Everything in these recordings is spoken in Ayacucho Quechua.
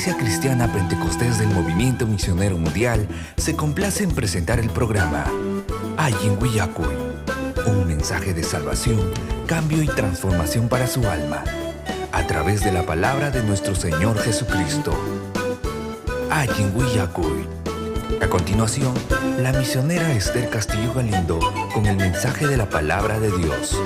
Iglesia Cristiana Pentecostés del Movimiento Misionero Mundial se complace en presentar el programa Allin Willakuy, un mensaje de salvación, cambio y transformación para su alma, a través de la palabra de nuestro Señor Jesucristo. Allin Willakuy. A continuación, la misionera Esther Castillo Galindo con el mensaje de la palabra de Dios.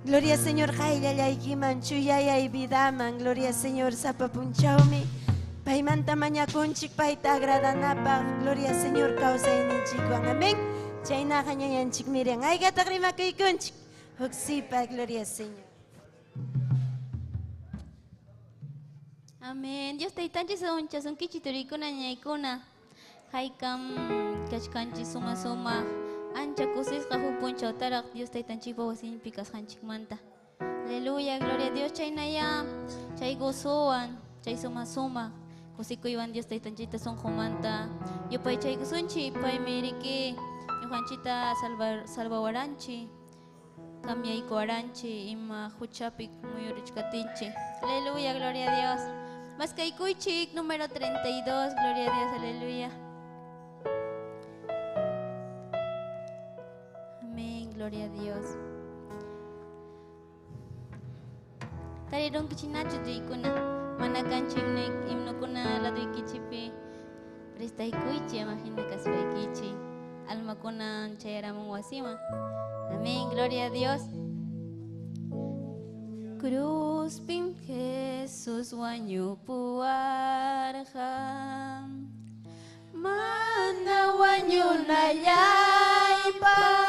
Gloria Señor, qayllallaykiman chuyayay vidaman. Gloria Señor, sapapunchawmi paymanta mañakunchik payta agradanapaq. Gloria Señor, kawsayninchikwan. Amén. Chaynaqa ñañanchik miren. Aykataq rimakuykunchik. Huksipa, gloria Señor. Amén. Dios taytanchik unchasunkichik turikuna ñaykuna. Haykam kachkanchik suma suma. Ancha kusisqa huk punchawtaraq Dios taytanchikpa wasinpi kasqanchikmanta. Aleluya, gloria a Dios, chaynaya, chay gozowan, chay suma suma, kusikuywan Dios taytanchikta sunqumanta. Yupaychaykusunchik, paymi riki ñuqanchikta salvawaranchik, cambiaykuwaranchik, ima huchapi muyurichkatinchik. Aleluya, gloria a Dios. Maskaykuychik, número 32, gloria a Dios, aleluya. Gloria a Dios. Tarirunkichik nachu tuykuna, mana kanchu himnukuna laduykichikpi prestaykuychik, amahina kaspaykichik, almakuna chayaramun wasiman. Amén, gloria a Dios. Cruzpim Jesús wañupuwarqa, mana wañunallaypaq.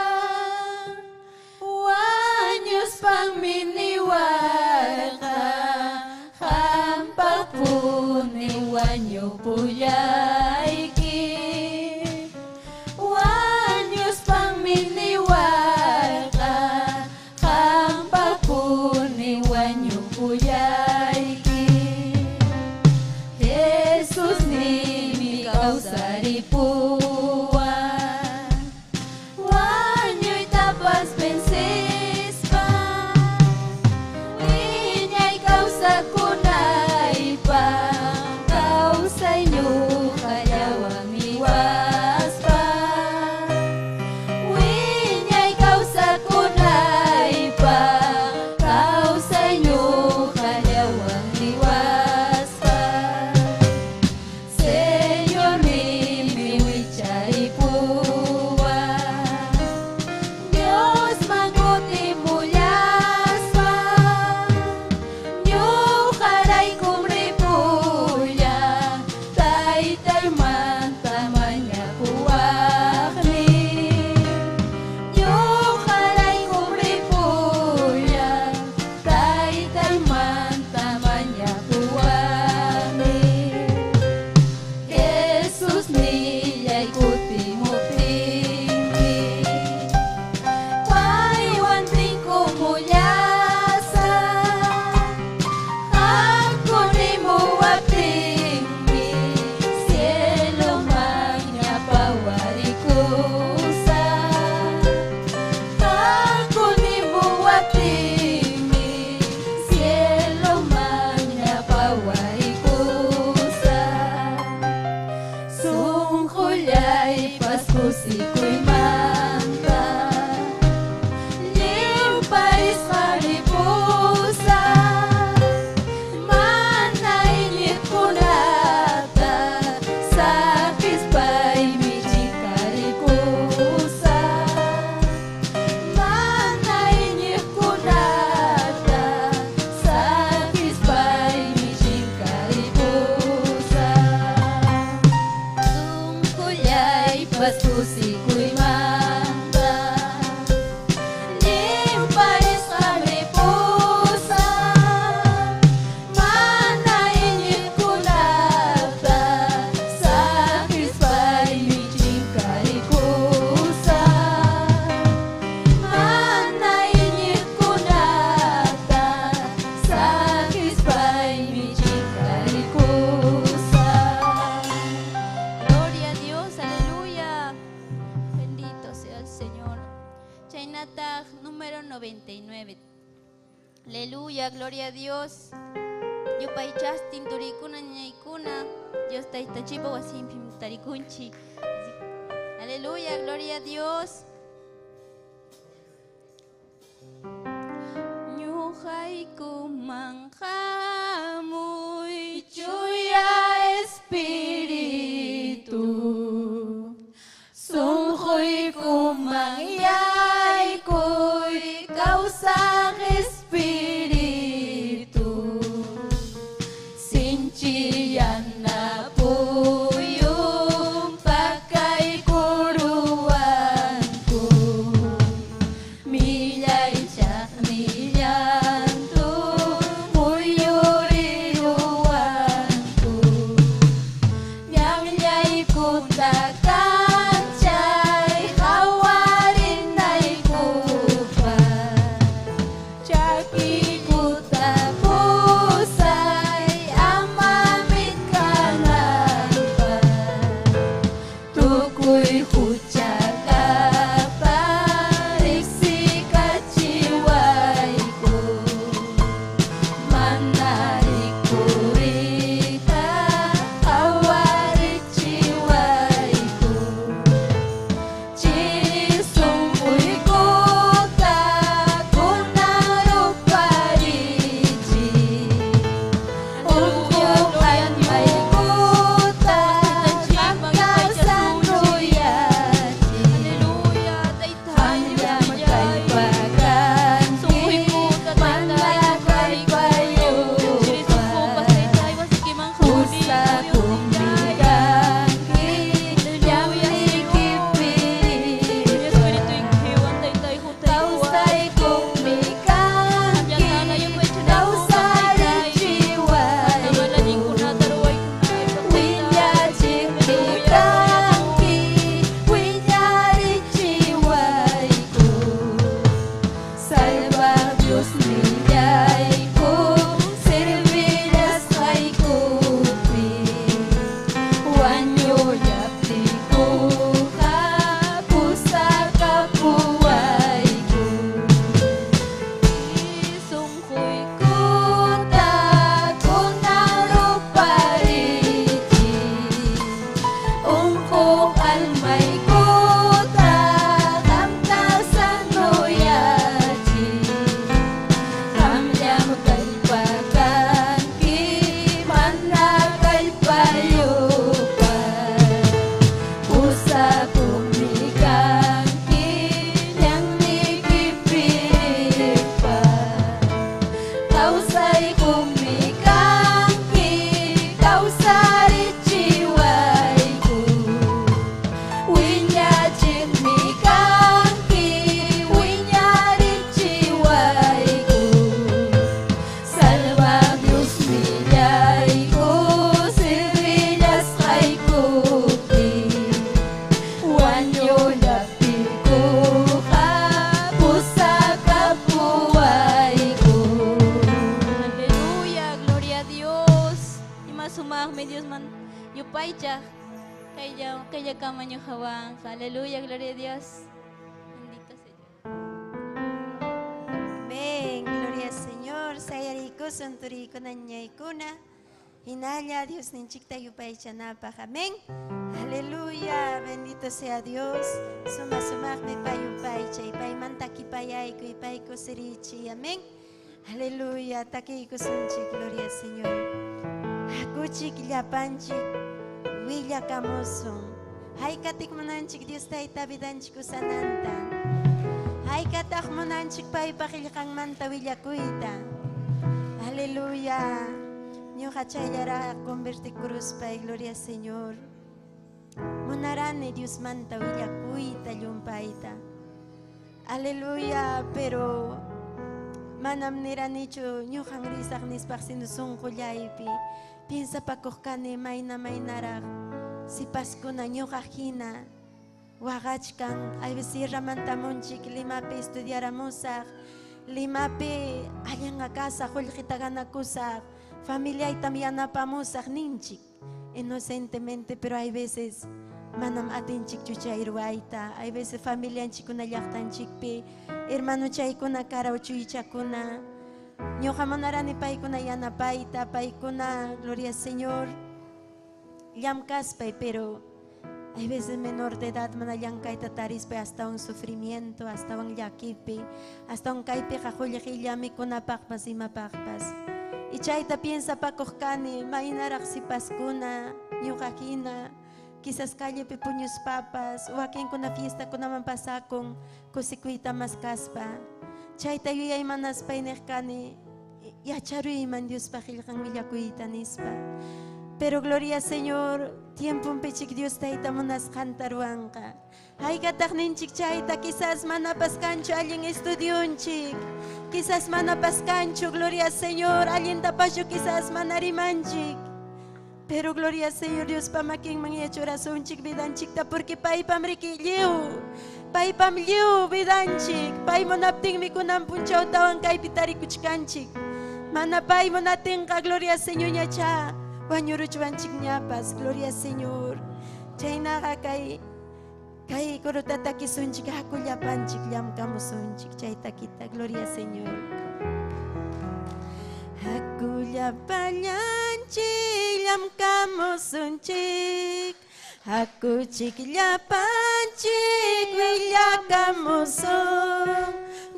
Wañuspanmi niwarqa, qampaqpuni wañupullayki. Wañuspanmi niwarqa, qampaqpuni wañupullayki. Jesús nimi kawsaripu. Sunquypas kusikuymanta Llimparisqam ripusan Mana iñiqkunata Saqispaymi chinkarikusan Mana iñiqkunata Saqispaymi chinkarikusan. Gloria a Dios, aleluya. Bendito sea el Señor. Chaynataq número 99. Aleluya, gloria a Dios. Yupaychastin turikuna ñañaykuna. Dios taytanchikpa wasinpi tarikunchik. Aleluya, gloria a Dios. Ñuqaykuman hamuy Chuya Espíritu, sunquykuman yaykuy, kawsaq Espíritu, sinchi yana puyum pakaykuruwanku, millay chaqnillantu muyuriruwanku, ñanllaykuta kanchay hawarinaykupaq, chakiykuta pusay ama mitkanaypaq, tukuy hucha kaqta riqsikachiwayku, mana rikuriyta qhawarichiwayku, chiri sunquykuta kunan ruparichiy, unquq almaykuta qamta sanuyachiy. Aleluya, tayta Qamllam kallpa kanki, mana kallpayuqpas, pusakuqmi kanki, ñannikipi kawsaykuqmi kanki, kawsarichiwayku, wiñachiqmi kanki, wiñarichiwayku. Salva Dios millayku, servillasqaykupi, wañullaptiykuqa pusakapuwayku. Sunquykuta kunan ruparichiy, unquq almaykuta qamta sanuyachiy, qamllam kallpa kanki, mana kallpayuqpas, pusakuqmi kanki, ñannikipi riqpas, kawsaykuqmi kanki, kawsarichiwayku, wiñachiqmi kanki, wiñarichiwayku. Salva Dios millayku, servillasqaykupi, wañullaptiykuqa pusakapuwayku. Aleluya, gloria a Dios. Ima sumaqmi Dios man yupaychaq. Kaylla kayllakama ñuqawanqa. Aleluya, gloria a Dios. Bendito Señor. Amén, gloria al Señor. Sayariykusun turiykuna ñañaykuna. Hinalla Diosninchikta yupaychanapaq. Amén. Aleluya, bendito sea Dios. Suma sumaqmi pay yupaychay, paymanta takipayayku, pay kusirichiy. Amén. Aleluya, takiykusunchik, gloria al Señor. Hakuchik llapanchik willakamusun. Haykatik munanchik Dios Tayta vidanchik usananta. Haykataq munanchik paypa qillqanmanta willakuyta. Aleluya. Ñuqa chayllaraq convertikuruspay, gloria al Señor. Munarani Diosmanta willakuyta llumpayta. Aleluya, pero manam niranichu ñuqan risaq nispaq sino sunqullaypi piensapakuq kani mayna maynaraq sipaskuna ñuqa hina waqachkan. Hay veces sierramantamunchik Limapi estudiaramusaq, Limapi allinqa kasaq, qullqita ganakusaq, familiaytam yanapamusaq ninchik inocentemente, pero hay veces manam atinchikchu chay ruwayta. Hay veces familianchikkuna llaqtanchikpi hermanochaykuna karawchuychakuna ñuqa munarani paykuna yanapayta, paykuna, gloria al Señor, llamkaspay, pero hay veces menor de edad mana llankayta tarispay astawan sufrimiento, astawan llakipi, astawan kaypiqa qullqilla mikunapaqpas imapaqpas. Y chayta piensapakuq kani maynaraq sipaskuna ñuqa hina quizás callepi puñuspapas, wakinkuna fiestakunaman pasakun kusikuyta maskaspa. Chayta yuyaymanaspay niq kani yacharuyman Diospa qillqan willakuyta nispa. Pero gloria Señor, tiemponpichik Dios tayta munasqanta ruwanqa. Haykataq ninchik chayta, quizás manapas kanchu allin estudionchik, quizás manapas kanchu, gloria Señor, allintapaschu quizás mana rimanchik. Pero gloria Señor, Diospa makinman yachurasunchik vidanchikta, porque paypam riki lliw, paypam lliw vidanchik, pay munaptinmi kunan punchawtawan kaypi tarikuchkanchik. Mana pay munatinqa, gloria Señor, ñacha wañuruchwanchikñapas, gloria Señor. Chaynaqa kay kay corota takisunchik, hakullapanchik llamkamusunchik chay takita, gloria Señor. Hakullapallanchik llamkamusunchik, hakuchik llapanchik willakamusun,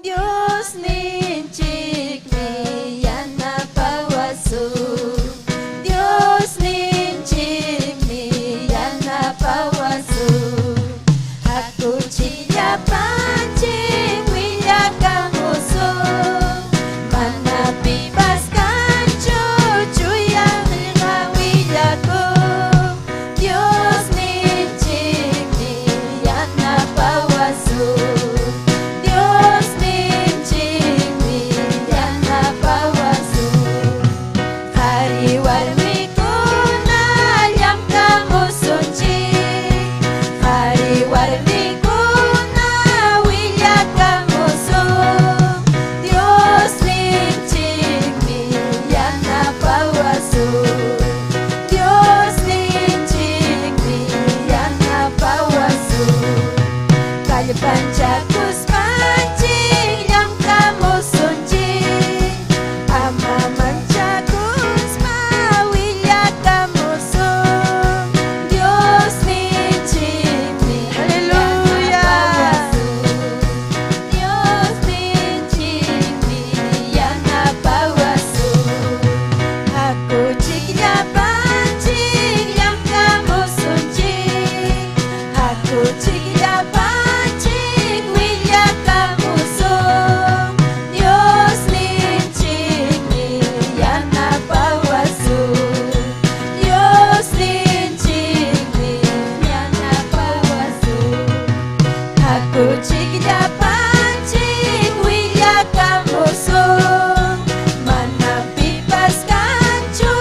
Dios ninchikmi yanapawasun, Dios ninchikmi yanapawasun, hakuchik llapanchik willakamusun, mana pipas kanchu chuya qillqa willakun, Dios ninchikmi yanapawasun, Dios ninchikmi yanapawasun. Qhari warmikuna llamkamusunchik, qhari warmikuna willakamusun, Dios ninchikmi yanapawasun, Dios ninchikmi yanapawasun. Kallpanchakuspanchik llamkamusunchik, ama manchakuspa willakamusun, Dios ninchikmi Aleluya. yanapawasun, Dios ninchikmi yanapawasun. Hakuchik llapanchik llamkamusunchik, hakuchik llapanchik willakamusun, Dios ninchikmi yanapawasun, Dios ninchikmi yanapawasun. Hakuchik llapanchik willakamusun, mana pipas kanchu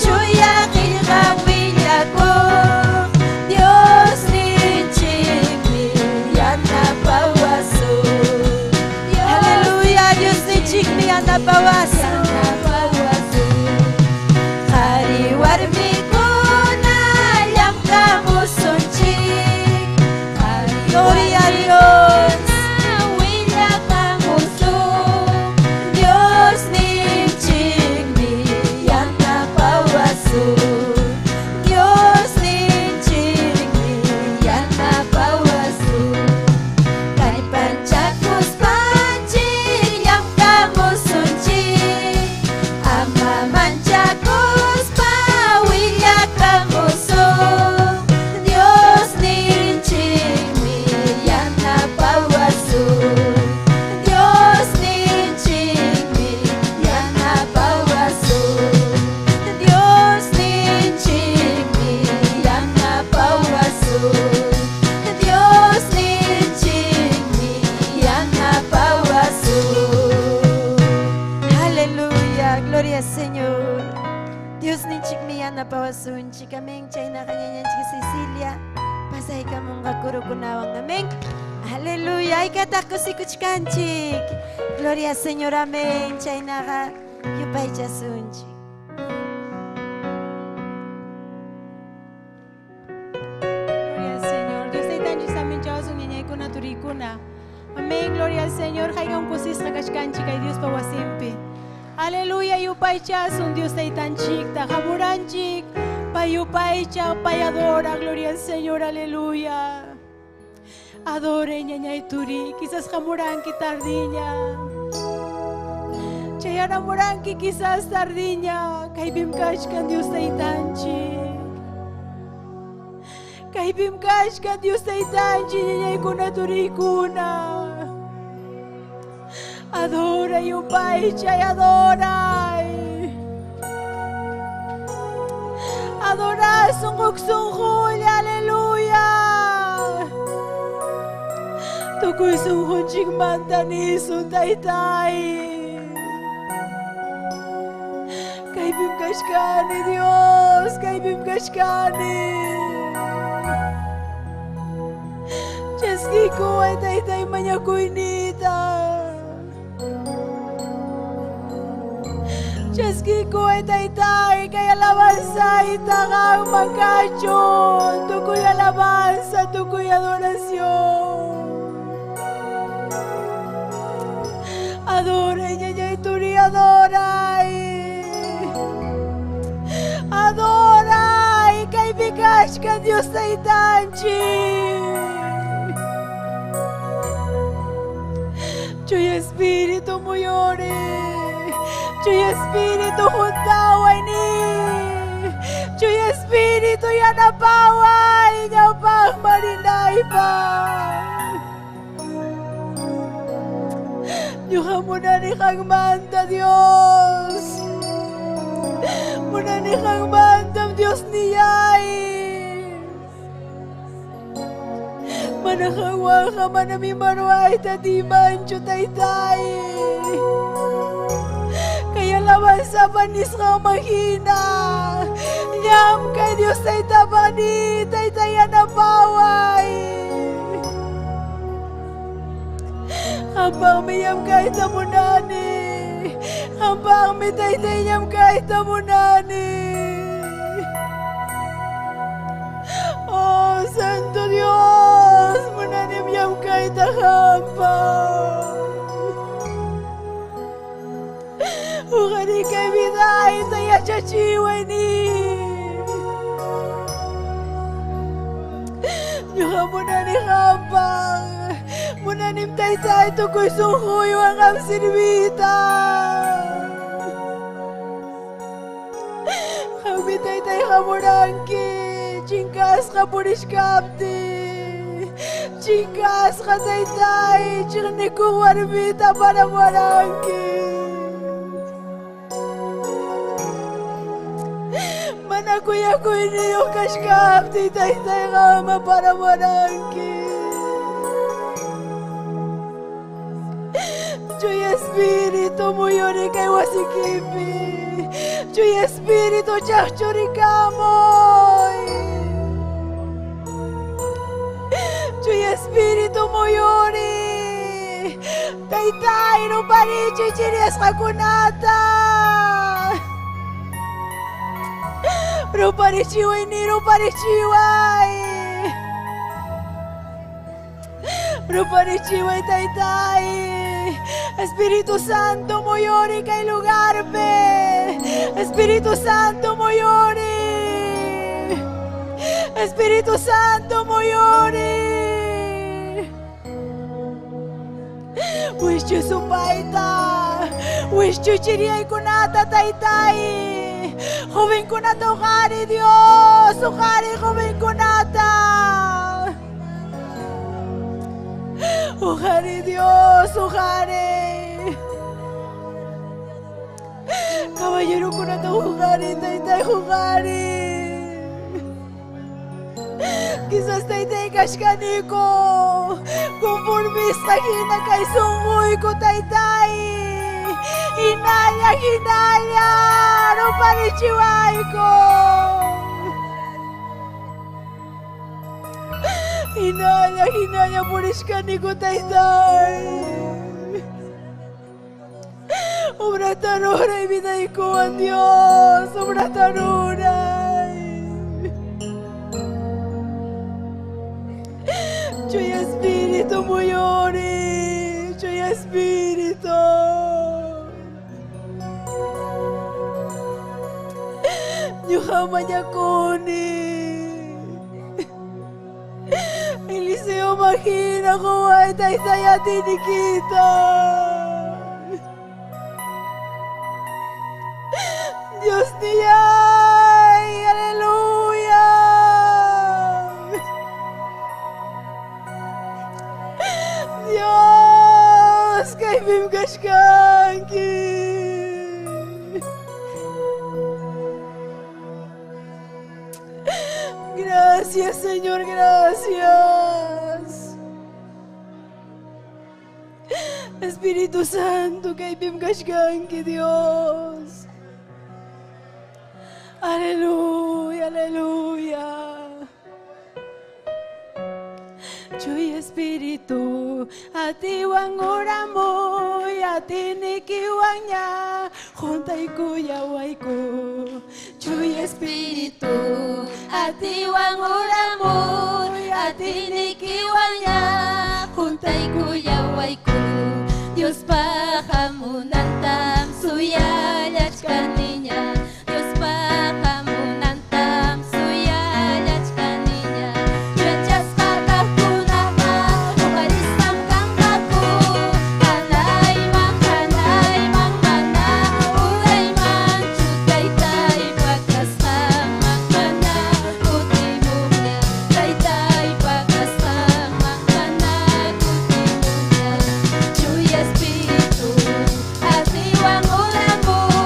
chuya qillqa willakun, Dios ninchikmi yanapawasun. Aleluya, Dios ninchikmi yanapawasun. Yanapawasun. Qhari warmikuna llamkamusunchik, qhari Gloria a Dios. willakamusun, Dios ninchikmi yanapawasun, Dios ninchikmi yanapawasun. Kallpanchakuspanchik llamkamusunchik, ama manchakuspa willakamusun, Dios ninchikmi. yanapawasunchik. Amén. Chaynaqa ñañanchik Cecilia pasaykamunqa kurukunawan. Amén. Aleluya. Haykataq kusikuchkanchik. Gloria Señor. Amén. Chaynaqa yupaychasunchik. Gloria al Señor. Dios taytanchik saminchawasun ñañaykuna turiykuna. Amén. Gloria al Señor. Haykam kusisqa kachkanchik kay Diospa wasinpi. Aleluya. Yupaychasun Dios taytanchikta. Hamuranchik. Pay yupaycha, pay adora. Gloria al Señor. Aleluya. Adore ñañay turi. Quizás hamuranki tardiña. Chayaramuranki quizás tardiña. Kaypim kachkan Dios taytanchik. Kaypim kachkan Dios taytanchik ñañaykuna turiykuna. Adora yupaychay, adoray. Adorasun huk sunqulla, aleluya. Tukuy sunqunchikmanta nisun taytay. Kaypim kachkani Dios, kaypim kachkani. Chaskikuway taytay mañakuynita. Chaskikuway taytay kay alabanzayta qamman kachun. Tukuy alabanza, tukuy adoración. Adoray ñañay turi, adoray. Adoray, kaypi kachkan Dios taytanchik. Chuy Espíritu muyuri. Chuy Espíritu huntaway ni. Chuy Espíritu yanapaway ñawpaq marinaypaq. Ñuqa munani qanmanta Dios. Munani qanmantam Dios niyay. Mana qanwanqa manam ima ruwayta atiymanchu taytay. Kay alabanzapa nisqanman hina. Llamkay Dios taytapaq ni, taytay yanapaway. Qampaqmi llamkayta munani. Qampaqmi taytay llamkayta munani. Oh, Santo Dios, munanim llamkayta qampaq. Uqarikay vidayta yachachiway ni. Ñuqa munani qampaq. Munanim taytay tukuy sunquywan qam sirviyta. Qammi taytay hamuranki, chinkasqa purishkaptiy. Chinkasqa taytay, chiqnikuq warmita paramuwaranki. Mana kuyakuyniyuq kashkaptiy taytay qamma paramuwaranki. Chuy Espíritu muyuri kay wasikipi. Chuy Espíritu chaqchurikamuy. Chuy Espíritu muyuri. Taytay ruparichiy chiryasqakunata. Ruparichiway ni ruparichiway. Ruparichiway taytay. Espíritu Santo muyuri kay lugarpi. Espíritu Santo muyuri. Espíritu Santo muyuri. Wischu supayta. Wischu chiriyaykunata taytay. Jovenkunata uqari Dios, uqari jovenkunata. Uqari Dios, uqari. Caballerokunata uqari, taytay uqari. Quizás taytay kachkaniku. Conformista hina kay sunquyku taytay. Hinalla, hinalla, ruparichiwayku. Hinalla, hinalla purishkaniku taytay. Obrata ruray vidaykuwan Dios, obrata ruray. Chuya Espíritu muyuri, Chuya Espíritu. Ñuqa mañakuni. Eliseo mahina quway taytay atinikita. Dios niyay, aleluya. Dios, kaypim kachkanki. Gracias, Señor, gracias. Espíritu Santo, kaypim kachkanki, Dios. Aleluya, aleluya. Chuy Espíritu, a ti wanguramuy, a ti nikiwanya, juntayku yawayku. Chuy Espíritu, a ti wanguramuy, a ti nikiwanya, juntayku yawayku. Dios pahamunantam suyallachkaniña, Dios pahamunantam suyallachkaniña. Yachasqa kaqkunaqa uqarisqam kanqaku, hanayman, hanayman, mana uraymanchu taytaypa kasqanman, mana kutimuqña, taytaypa kasqanman, mana kutimuqña. Chuya Espíritu, atiwan uramuy,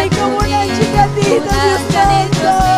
Ay, como una chica, Dios manda.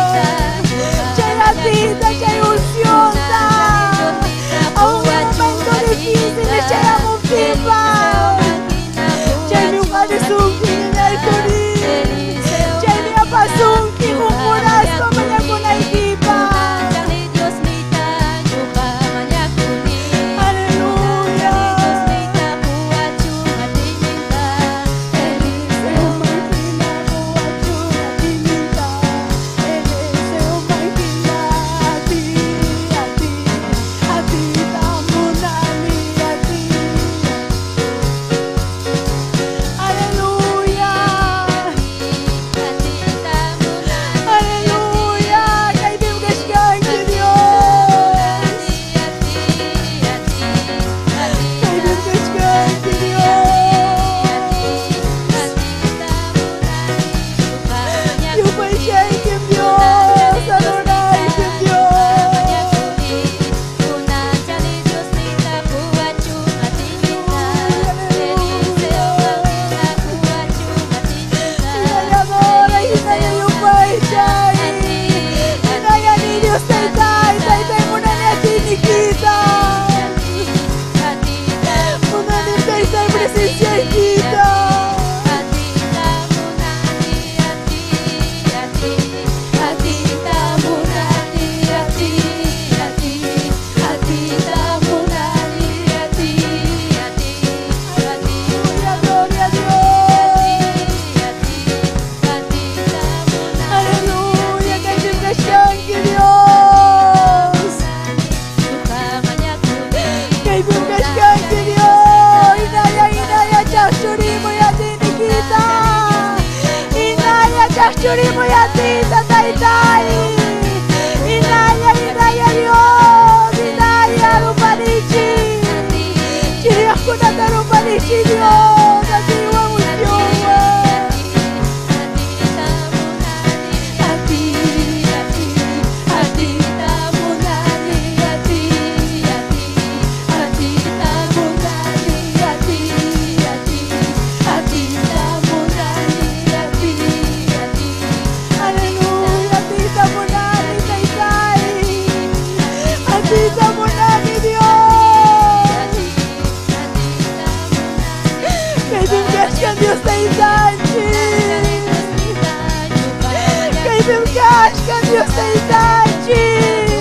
kashkan Dios Taytanchik.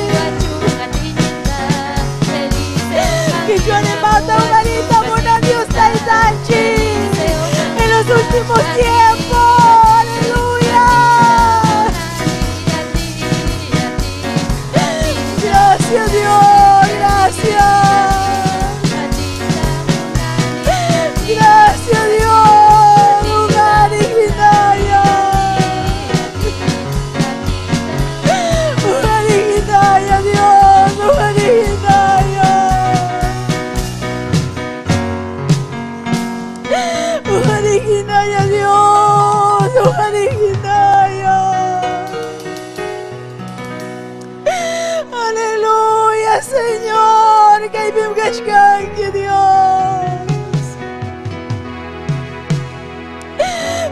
Qichwanimanta uqarita munan Dios Taytanchik. En los últimos tiempos. Aleluya. Gracias Dios, gracias. Gracias Dios. Uqari hinaya. Uqari hinaya Dios, uqari hinaya. Uqari hinaya Dios, uqari hinaya. Aleluya, Señor, kaypim kachkanki Dios.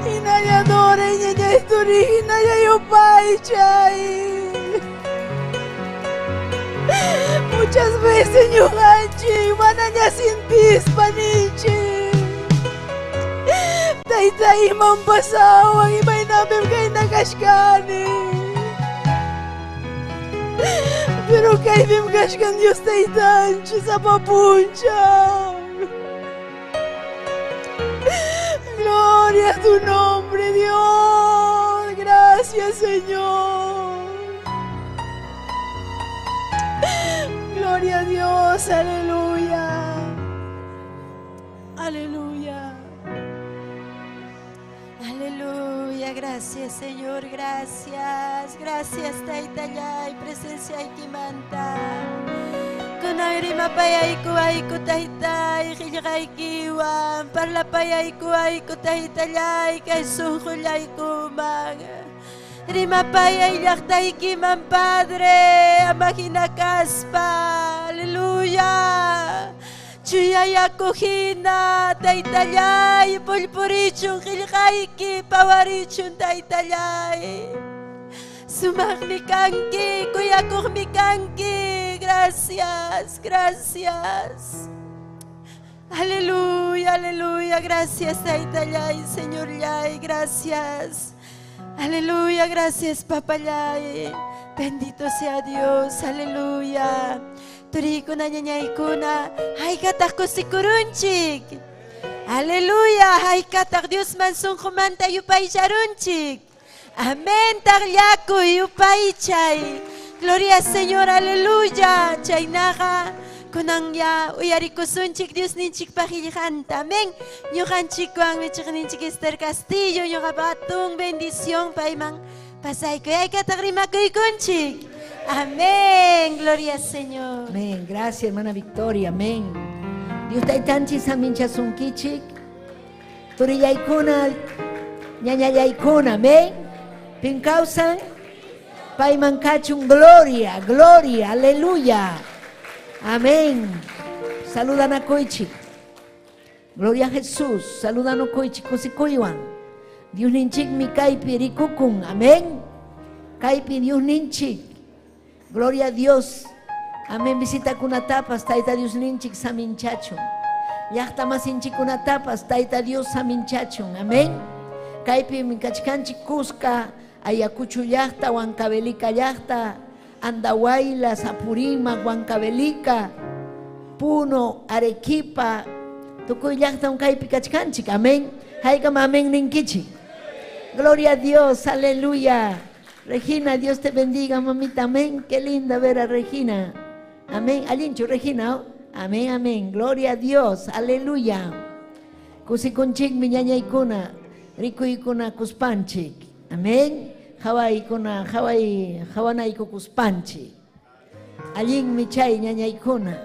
Hinalla adoray ñañay turi, hinalla yupaychay. Muchas veces ñuqanchik manaña sintispa ninchik. Tayta imam pasawan, imaynapim kayna kachkani. Pero kaypim kachkan Dios Taytanchik sapa punchaw. Gloria a tu nombre, Dios. Gracias, Señor. Gloria a Dios, aleluya. Aleluya. Aleluya, gracias Señor, gracias. Gracias Taytallay, presenciaykimanta. Kunan rimapayayku ayku taytay, qillqaykiwan, parlapayayku ayku taytallay, kay sunqullaykuman. Rimapayay llaqtaykiman, Padre, ama hina kaspa, aleluya. Chuyayaku hina, taytallay, pullpurichun qillqayki, pawarichun taytallay. Sumaqmi kanki, kuyakuqmi kanki. Gracias, gracias. Aleluya, aleluya. Gracias, Taytallay, Señorllay, gracias. Aleluya, gracias, Papallay. Bendito sea Dios, aleluya. Turiykuna, ñañaykuna, haykataq kusikurunchik. Aleluya, haykataq Diosman sunqumanta yupaycharunchik. Amén, taqllakuy yupaychay. Gloria al Señor, aleluya. Chaynaqa kunan ya uyarikusunchik Diosninchikpaq qillqanta. Amén. Ñuqanchikwan michiqninchik Esther Castillo, ñuqapa hatun bendición payman pasaykuy. Haykataq rimakuykunchik. Amén. Gloria al Señor. Amén. Gracias, hermana Victoria. Amén. Dios taytanchik saminchasunkichik. Turillaykuna, ñañallaykuna. Amén. Pin kawsan, payman kachun gloria, gloria, aleluya. Amén. Saludanakuychik. Gloria a Jesús. Saludanakuychik kusikuywan. Diosninchikmi kaypi rikukun. Amén. Kaypi Diosninchik. Gloria a Dios. Amén. Visitakunatapas Tayta Diosninchik saminchachun. Llaqta masinchikkunatapas Tayta Dios saminchachun. Amén. Kaypi kachkanchik kuska Ayacucho llaqta, Huancavelica llaqta, Andahuaylas, Apurímac, Huancavelica, Puno, Arequipa, tukuy llaqta kaypi kachkanchik. Amén. Haykam amén ninkichik. Gloria a Dios, aleluya. Regina, Dios te bendiga, mamita. Amén. Qué linda ver a Regina. Amén. Allinchu, Regina. Oh. Amén, amén. Gloria a Dios, aleluya. Kusikunchikmi ñañaykuna, rikuykuna kuspanchik. Amén. Hawaykuna, haway, hawanayku kuspanchik. Allinmi chay ñañaykuna,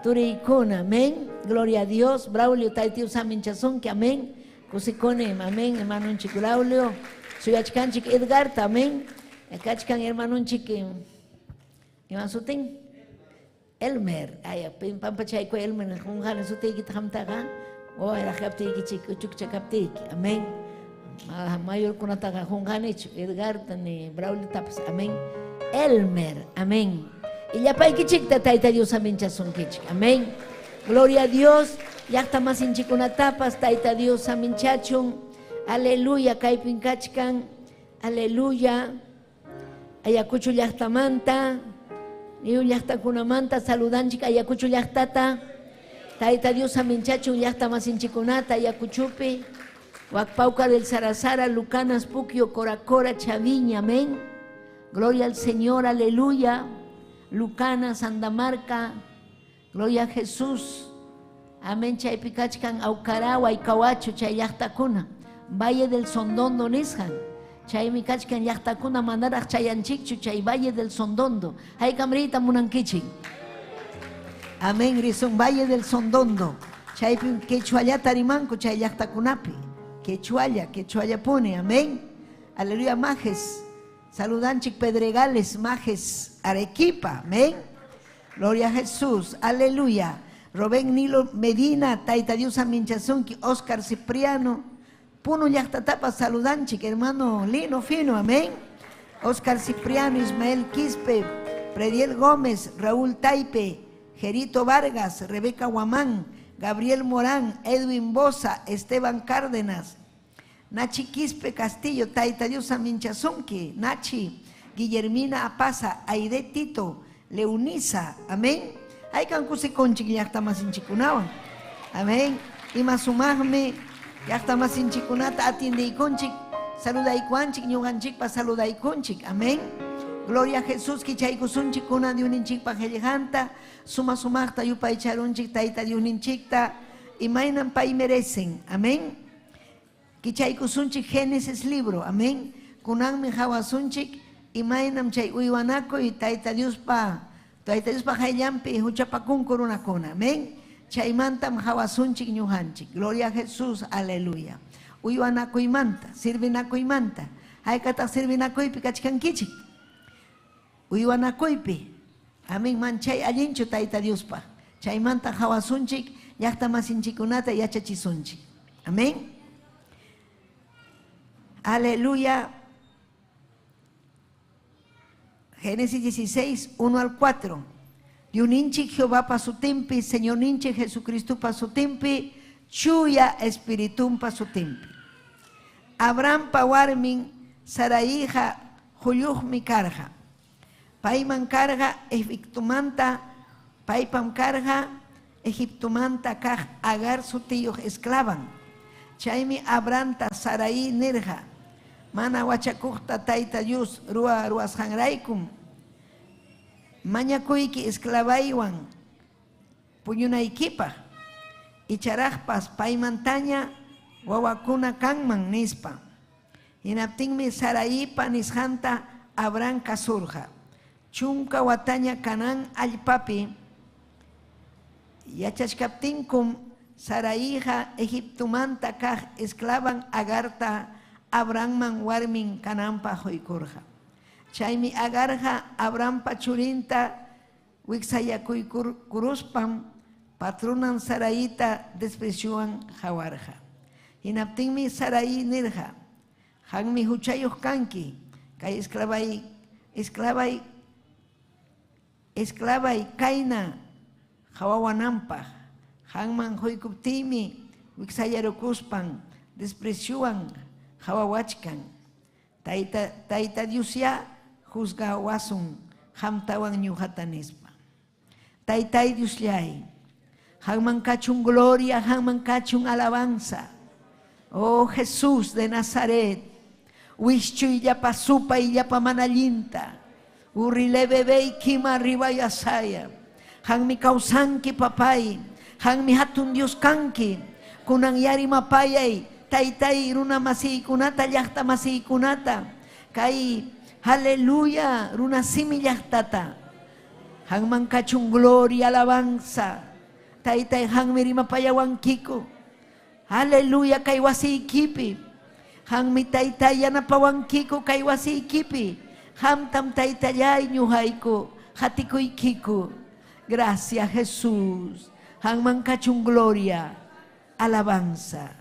turiykuna. Amén. Gloria a Dios. Braulio, taytiw saminchasunki. Amén. Kusikunim. Amén. Hermanunchik Braulio. Suyachkanchik Edgarta. Amén. Kachkan hermanunchik iman sutin? Elmer. Ay, pampachayku Elmer. Qunqani sutiykita qamtaqa. Wawayraq kaptiykichik, uchukcha kaptiyki. Amén. Mayorkunataqa qunqanichu. Edgarta ni Brauliotapas. Amén. Elmer. Amén. Illapaykichikta Tayta Dios saminchasunkichik. Amén. Gloria a Dios. Llaqta masinchikkunatapas Tayta Dios saminchachun. Aleluya. Kaypin kachkan. Aleluya. Ayacucho llaqtamanta, Niu llaqtakunamanta saludanchik Ayacucho llaqtata. Tayta Dios aminchachun llaqta masinchikunata Ayacuchopi, Huacpauca del Sarasara, Lucanas, Puquio, Coracora, Chaviña, amén. Gloria al Señor, aleluya. Lucanas, Andamarca, gloria a Jesús. Amén, chaypi kachkan Aucaragua y Cahuacho, chay llaqtakuna. Valle del Sondondo nisqan. Chaymi kachkan llaqtakuna manaraq chayanchikchu chay Valle del Sondondo. Haykam riyta munankichik. Amén, risun Valle del Sondondo. Chaypi quechuallata rimanku chay llaqtakunapi. Quechualla, quechualla pone, amén. Aleluya, majes. Saludanchik Pedregales, majes, Arequipa, amén. Gloria a Jesús, aleluya. Robén Nilo Medina, Taita Dios Aminchasunki, Oscar Cipriano, Puno llaqtatapa saludanchik, hermano Lino Fino, amén. Oscar Cipriano, Ismael Quispe, Prediel Gómez, Raúl Taipe, Gerito Vargas, Rebeca Guamán, Gabriel Morán, Edwin Bosa, Esteban Cárdenas, Nachi Quispe Castillo, Taita Dios Aminchasunki, Nachi, Guillermina Apaza, Aide Tito, Leunisa, amén. Haykan kusikunchik llaqta masinchikunawan, amén. Ima sumaqmi llaqta masinchikunata atiendeykunchik, saludaykuanchik, ñuqanchikpa saludaykunchik, amén. Gloria a Jesús, kichaykusunchik kuna Diosninchikpa qillqanta, suma sumaqta yupaycharunchik Tayta Diosninchikta, imaynan pay merecen, amén. Kichaykusunchik Génesis libro, amén. Kunanmi hawasunchik, imaynam chay uywanakuy Tayta Diospa, Tayta Diospa hayllampi huchapakunku runakuna, amén. Chaymantam hawasunchik ñuqanchik. Gloria a Jesús, aleluya. Uywanakuymanta, sirvinakuymanta. Haykataq sirvinakuypi kachkankichik. Uywanakuypi. Amén, manchay allinchu Tayta Diospa. Chaymanta hawasunchik, llaqta masinchikunata yachachisunchik. Amén. Aleluya. Génesis 16, 1 al 4. Diuninchik Jehová pasutimpi, Señor ninchik Jesucristo pasutimpi, Chuya Espiritum pasutimpi. Abraham pawarmin, Saraija huyuhmi karja. Payman karja Egiptumanta, paypam karja Egiptumanta kaq Agar sutiyuq esclavan. Chaymi Abrahamta Sarai nirja. Mana wachakuqta Tayta Dios ruwa ruwasqanraykum. Mañakuyki esclavaywan puñunaykipaq. Icharaqpas paymantaña wawakuna kanman nispa. Hinaptinmi Saraipa nisqanta Abraham kasurqa. Chunka wataña Canaán allpapi yachachkaptinkum Saraija Egiptumanta kaq esclavan Agarta Abrahamman warmin Canaanpa huykurqa. Chaymi Agarja Abrahampa churinta wiksayakuykuruspam patrunan Saraita despreciuwan hawarqa. Hinaptinmi Sarai nirqa, qanmi huchayuq kanki, kay esclavay kayna hawawananpaq. Qanman huykuptiymi wiksayarukuspan despreciuwan hawawachkan. Tayta Diosya juzgawasun qamtawan ñuqata nispa. Taytay Diosllay, qanman kachun gloria, qanman kachun alabanza. Oh Jesús de Nazaret, wischuyllapa supayllapa manallinta. Urrilebebe kima ribayasaya. Qanmi kawsanki papay, qanmi hatun Dios kanki. Kunan yari mapayay, taytay runa masiykunata, llaqta masiykunata. Kay aleluya, runa simi llaqtata. Qanman kachun gloria, alabanza. Taytay qanmi rimapayawankiku. Aleluya, kay wasiykipi. Qanmi taytay yanapawankiku kay wasiykipi. Qamtam taytallay ñuqayku, hatikuykiku. Gracias Jesús. Qanman kachun gloria, alabanza.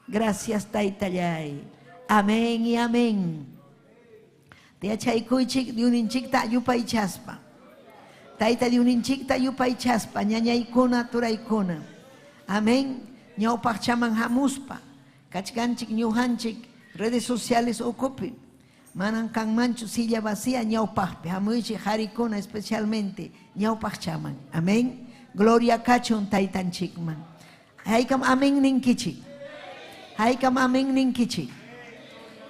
Gracias taytallay. Amén y amén. Tiyachaykuychik diuninchikta yupaychaspa. Tayta diuninchikta yupaychaspa, ñañaykuna turaykuna. Amén. Ñawpaqchaman hamuspa. Kachkanchik ñuqanchik redes sociales ukupi. Manan kanmanchu silla vacía ñawpaqpi. Hamuychik qarikuna especialmente ñawpaqchaman. Amén. Gloria kachun taytanchikman. Haykam amén ninkichik. Haykam amén ninkichik.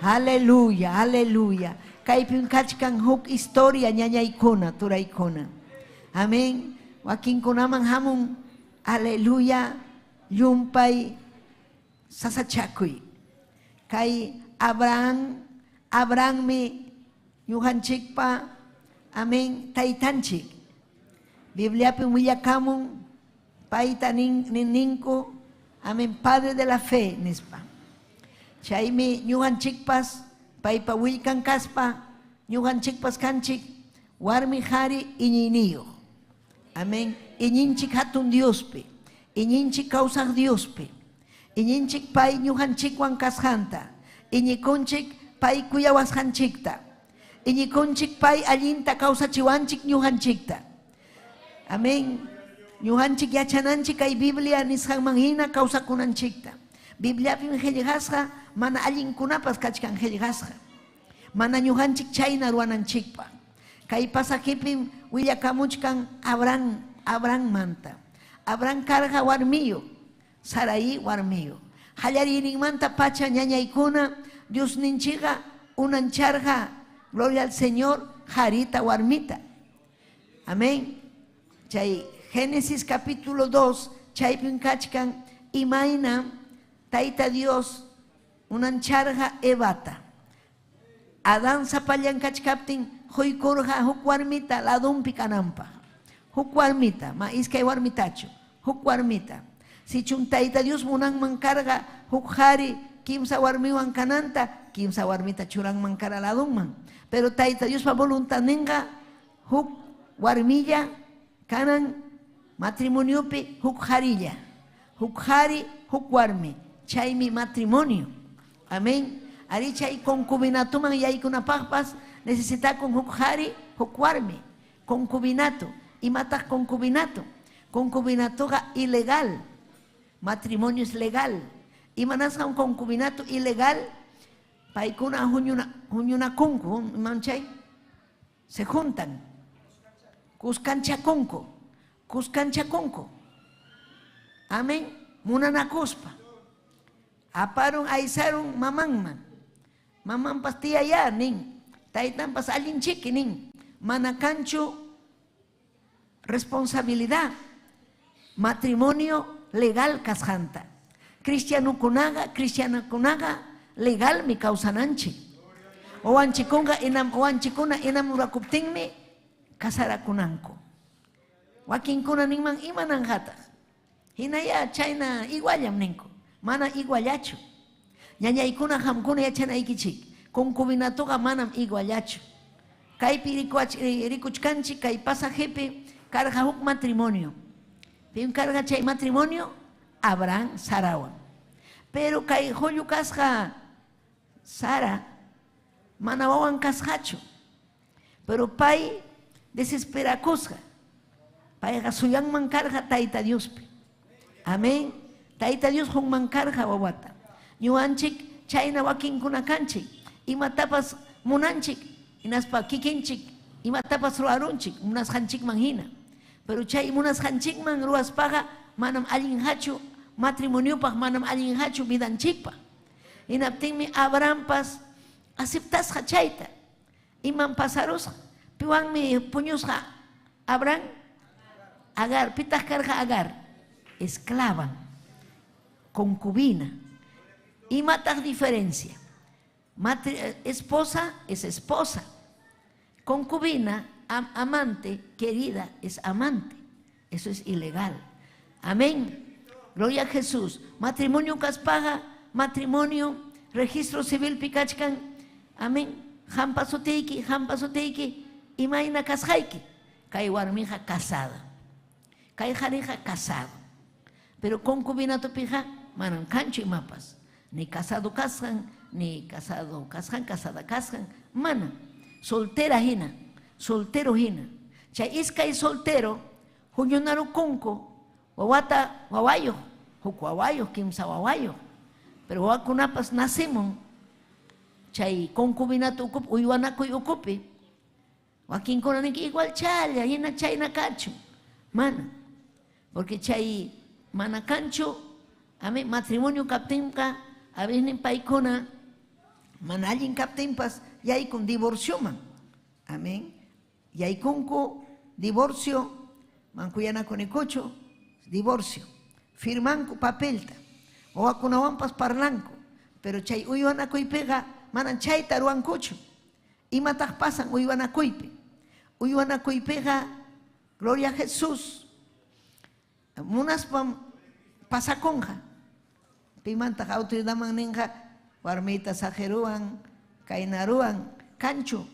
Aleluya, aleluya. Kaypim kachkan huk historia ñañaykuna, turaykuna. Amén. Wakinkunaman hamun, aleluya, llumpay sasachakuy. Kay Abraham, Abrahammi ñuqanchikpa, amén, taytanchik. Bibliapim willakamun, payta nin, ninku, amén, padre de la fe, nispa. Chaymi ñuqanchikpas, paypa willkan kaspa, ñuqanchikpas kanchik, warmi qhari iñiyniyuq. Amén. Iñinchik hatun Diospi, iñinchik kawsaq Diospi, iñinchik pay ñuqanchikwan kasqanta, iñikunchik pay kuyawasqanchikta, iñikunchik pay allinta kawsachiwanchik ñuqanchikta. Amén. Ñuqanchik yachananchik kay Biblia nisqanman hina kawsakunanchikta. Bibliapim qillqasqa mana allinkunapas kachkan qillqasqa. Mana ñuqanchik chayna ruwananchikpaq. Kay pasajipim willakamuchkan Abraham, Abrahammanta. Abraham karqa warmiyuq, Sarai warmiyuq. Qallariyninmanta pacha ñañaykuna Diosninchikqa unancharqa, gloria al Señor, qarita warmita. Amén. Chay Génesis capítulo 2, chaypim kachkan imayna Tayta Dios unancharqa Evata. Adán sapallan kachkaptin quykurqa huk warmita ladunpi kananpaq. Huk warmita, ma iskay warmitachu, huk warmita. Sichum Tayta Dios munanman karqa huk qari kimsa warmiwan kananta, kimsa warmita churanman kara ladunman. Pero Tayta Diospa voluntadninqa huk warmilla kanan matrimoniopi huk qarilla. Huk qari, huk warmi. Chaymi matrimonio. Amén. Arí chay concubinatuman yaykunapaqpas necesitakun huk qari, huk warmi. Concubinato. Imataq concubinato? Concubinatoqa ilegal. Matrimonio es legal. Imanasqam concubinato ilegal? Paykuna huñunakunku, imam chay? Se juntan. Kuskanchakunku. Kuskanchakunku. Amén. Munanakuspa. Aparun, aysarun mamanman. Mamanpas tiyaya nin. Taytanpas allinchiki nin. Mana kanchu responsabilidad. Matrimonio legal kasqanta. Cristianokunaqa, cristianakunaqa legalmi kawsananchik. Wawanchikunqa wawanchikuna enamorakuptinmi casarakunanku. Wakinkuna ninman imananqataq. Hinaya chayna iguallam ninku. Mana iguallachu. Ñañaykuna qamkuna yachanaykichik. Concubinatoqa manam iguallachu. Kaypi rikuchkanchik kay pasajepi karqa huk matrimonio. Pim karqa chay matrimonio? Abraham Sarawan. Pero kay qullu kasqa Sara mana wawan kasqachu. Pero pay desesperakusqa. Payqa suyanman karqa Tayta Diospi. Amén. Tayta Dios qunman karqa wawata. Ñuqanchik chayna wakinkuna kanchik. Imatapas munanchik, hinaspa kikinchik imatapas ruwarunchik munasqanchikman hina. Pero chay munasqanchikman ruwaspaqa manam allinqachu matrimoniopaq, manam allinqachu vidanchikpaq. Hinaptinmi Abrahampas aceptasqa chayta. Imam pasarusqa? Piwanmi puñusqa Abraham? Agar. Pitaq karqa Agar? Esclava, concubina. Imataq diferencia? Esposa es esposa. Concubina, amante, querida, es amante. Eso es ilegal. Amén. Gloria a Jesús. Matrimonio kaspaqa, matrimonio, registro civil pikachkan. Amén. Qampa sutiyki, qampa sutiyki, imayna kasqayki. Kay warmiqa casada. Kay qhariqa casado. Pero concubinatopiqa manam kanchu imapas. Ni casado kasqan, ni casado kasqan, casada kasqan, mana. Soltera hina, soltero hina. Chay iskay soltero huñunarukunku wawata wawayuq, huk wawayuq, kimsa wawayuq. Pero wawakunapas nacimun. Chay concubinato ukupi, uywanakuy ukupi. Wakinkuna ninki igual challa, hina chayna kachun. Mana. Porque chay mana kanchu, amén, matrimonio kaptinqa, a veces paykuna mana allin kaptinpas yaykun divorcioman. Amén. Yaykunku divorcio, mankuyanakunikuchu, divorcio. Firmanku papelta. Wawakunawanpas parlanku. Pero chay uywanakuypiqa manan chayta ruwankuchu. Imataq pasan uywanakuypi? Uywanakuypiqa, gloria a Jesús, munaspam pasakunqa. Pimantaq autoridadman ninqa warmiyta saqiruwan, kaynaruwan, kanchu.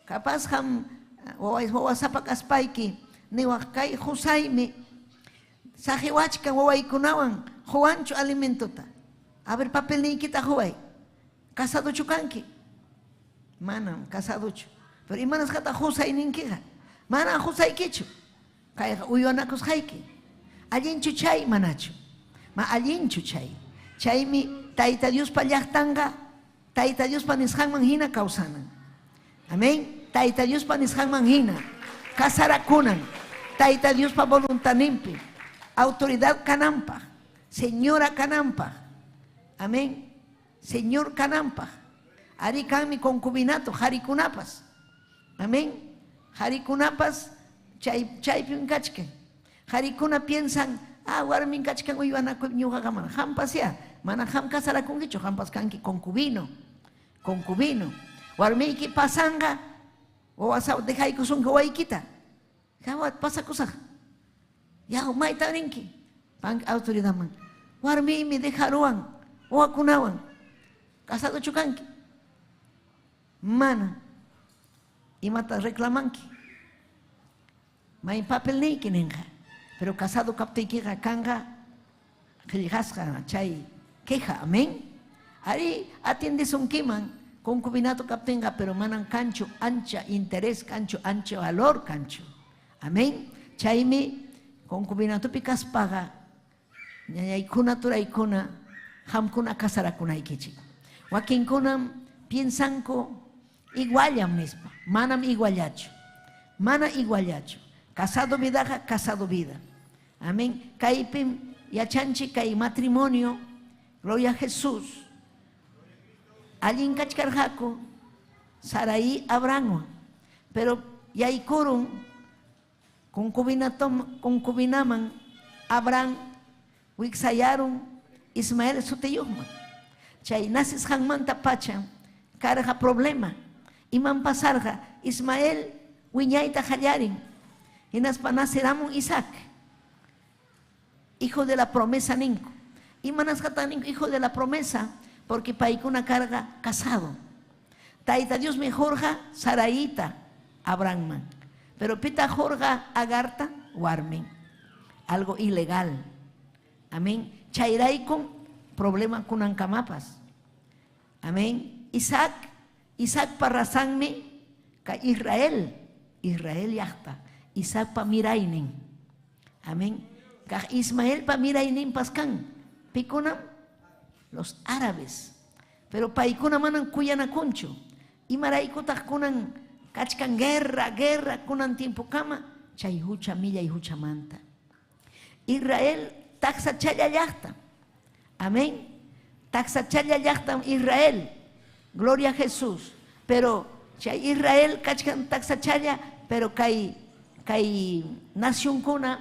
Capaz qam wawasapa kaspayki niwaq kay qusaymi saqiwachkan wawaykunawan quwanchu alimentota. A ver papelniykita quway. Casadochu kanki? Manam casadochu. Pero imanasqataq qusay ninkiqa? Manam qusaykichu. Kayqa uywanakusqayki. Allinchu chay manachu? Ma allinchu chay. Chaymi Tayta Diospa llaqtanqa Tayta Diospa nisqanman hina kawsanan. Amén. Tayta Diospa nisqanman hina casarakunan. Tayta Diospa voluntaninpi autoridad kananpaq, señora kananpaq. Amén. Señor kananpaq. Ari kanmi concubinato, harikunapas. Amén. Harikunapas chay chaypim kachkan. Harikuna piensan, ah, warmin kachkan uywanakuy ñuqaqa mana. Qampas ya, mana qam casarakunkichu, qampas kanki concubino. Concubino. Warmiyki pasanqa, wawasa dejaykusunki wawaykita. Qamwa pasakusaq. Yaw, mayta rinki? Panki autoridadman. Warmiymi dejaruwan, wawakunawan. Casadochu kanki? Mana. Imata reclamanki? May papelniyki ninqa. Pero casado kaptiykiqa kanqa qillqasqa chay queja. Amén. Ari atiendesunkiman concubinato kaptinqa, pero manan kanchu ancha interés kanchu, ancha valor kanchu. Amén. Chaymi concubinatopi kaspaqa ñañaykuna turaykuna qamkuna casarakunaykichik. Wakinkunam piensanku iguallam nispa, manam iguallachu. Mana iguallachu. Casado vidaqa casado vida. Amén. Kaypim yachanchik kay matrimonio, gloria a Jesús. Allin kachkarqaku Sarai Abrahamwan, pero yaykurun concubinaman Abraham wiksayarun Ismael sutiyuqman. Chay nacisqanmanta pacha karqa problema. Imam pasarqa? Ismael wiñayta qallarin. Hinaspa naceramun Isaac. Hijo de la promesa ninku. Imanasqataq ninku hijo de la promesa? Porque paykuna karqa casado. Tayta Diosmi qurqa Saraita Abrahamman. Pero pitaq qurqa Agarta? Warmin. Algo ilegal. Amén. Chayraykum problema kunankamapas. Amén. Isaac, Isaacpa razanmi ka Israel, Israel llaqta, Isaacpa miraynin. Amén. Kaq Ismaelpa mirayninpas kan. Pikunam? Los árabes. Pero paykuna manam kuyanakunchu. Imaraykutaq kunan kachkan guerra, guerra kunan tiempokama chay hucha millay huchamanta. Israel taksachalla llaqta. Amén. Taksachalla llaqtam Israel. Gloria a Jesús. Pero chay Israel kachkan taksachalla, pero kay kay nacionkuna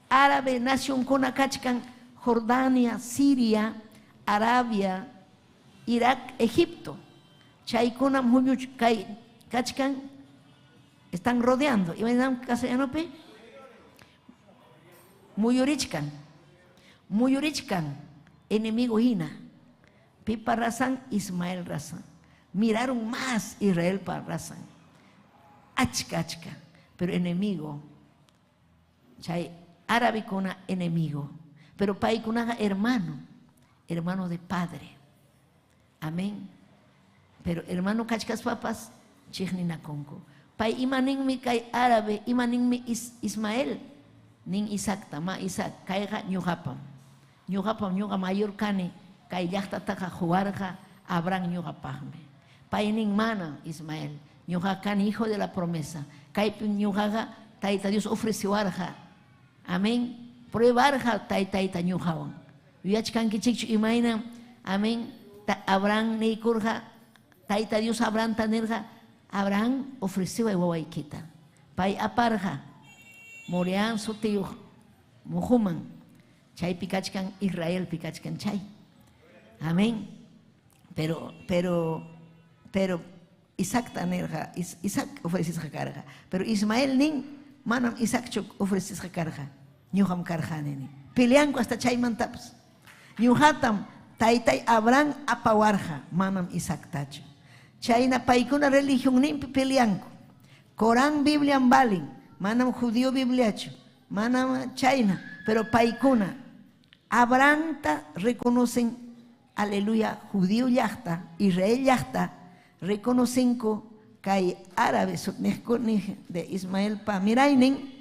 árabe nacionkuna kachkan Jordania, Siria, Arabia, Irak, Egipto. Chaykunam huñuch kay kachkan están rodeando. Imaynam castellanopi? Muyurichkan. Muyurichkan enemigo hina. Pipa razan, Ismael razan. Miraron más Israel pa razan. Achka, achka. Pero enemigo. Chay árabe kuna enemigo. Pero paykunaqa hermano. Hermano de padre. Amén. Pero hermano kachkaspapas chiqninakunku. Pay ima ninmi kay árabe, ima ninmi Ismael, nin Isaacta, ma Isaac, kayqa ñuqapam. Ñuqapam ñuqa mayor kani, kay llaqtataqa quwarqa Abraham ñuqapaqmi. Paynin mana Ismael. Ñuqa kani hijo de la promesa. Kaypi ñuqaqa Tayta Dios ofreciwarqa. Amén. Pruebarqa taytayta ñuqawan. Yuyachkankichikchu imayna, amén, Abraham niykurqa, Tayta Dios Abrahamta nirqa, Abraham ofreciway wawaykita. Pay aparqa Moriah sutiyuq muhuman. Chaypi kachkan Israelpi kachkan chay. Amén. Pero Isaacta nirqa, Isaac ofrecisqa karqa. Pero Ismael nin, manam Isaacchu ofrecisqa karqa. Ñuqam karqani nin. Peleanku hasta chaymantapas. Ñuqatam taytay Abraham apawarqa, manam Isaactachu. Chayna paykuna religionninpi peleanku. Corán Bibliam valin, manam judío Bibliachu, manam chayna, pero paykuna Abrahamta reconocen, aleluya, judío llaqta, Israel llaqta, reconocen kay árabe de Ismael pa miraynin,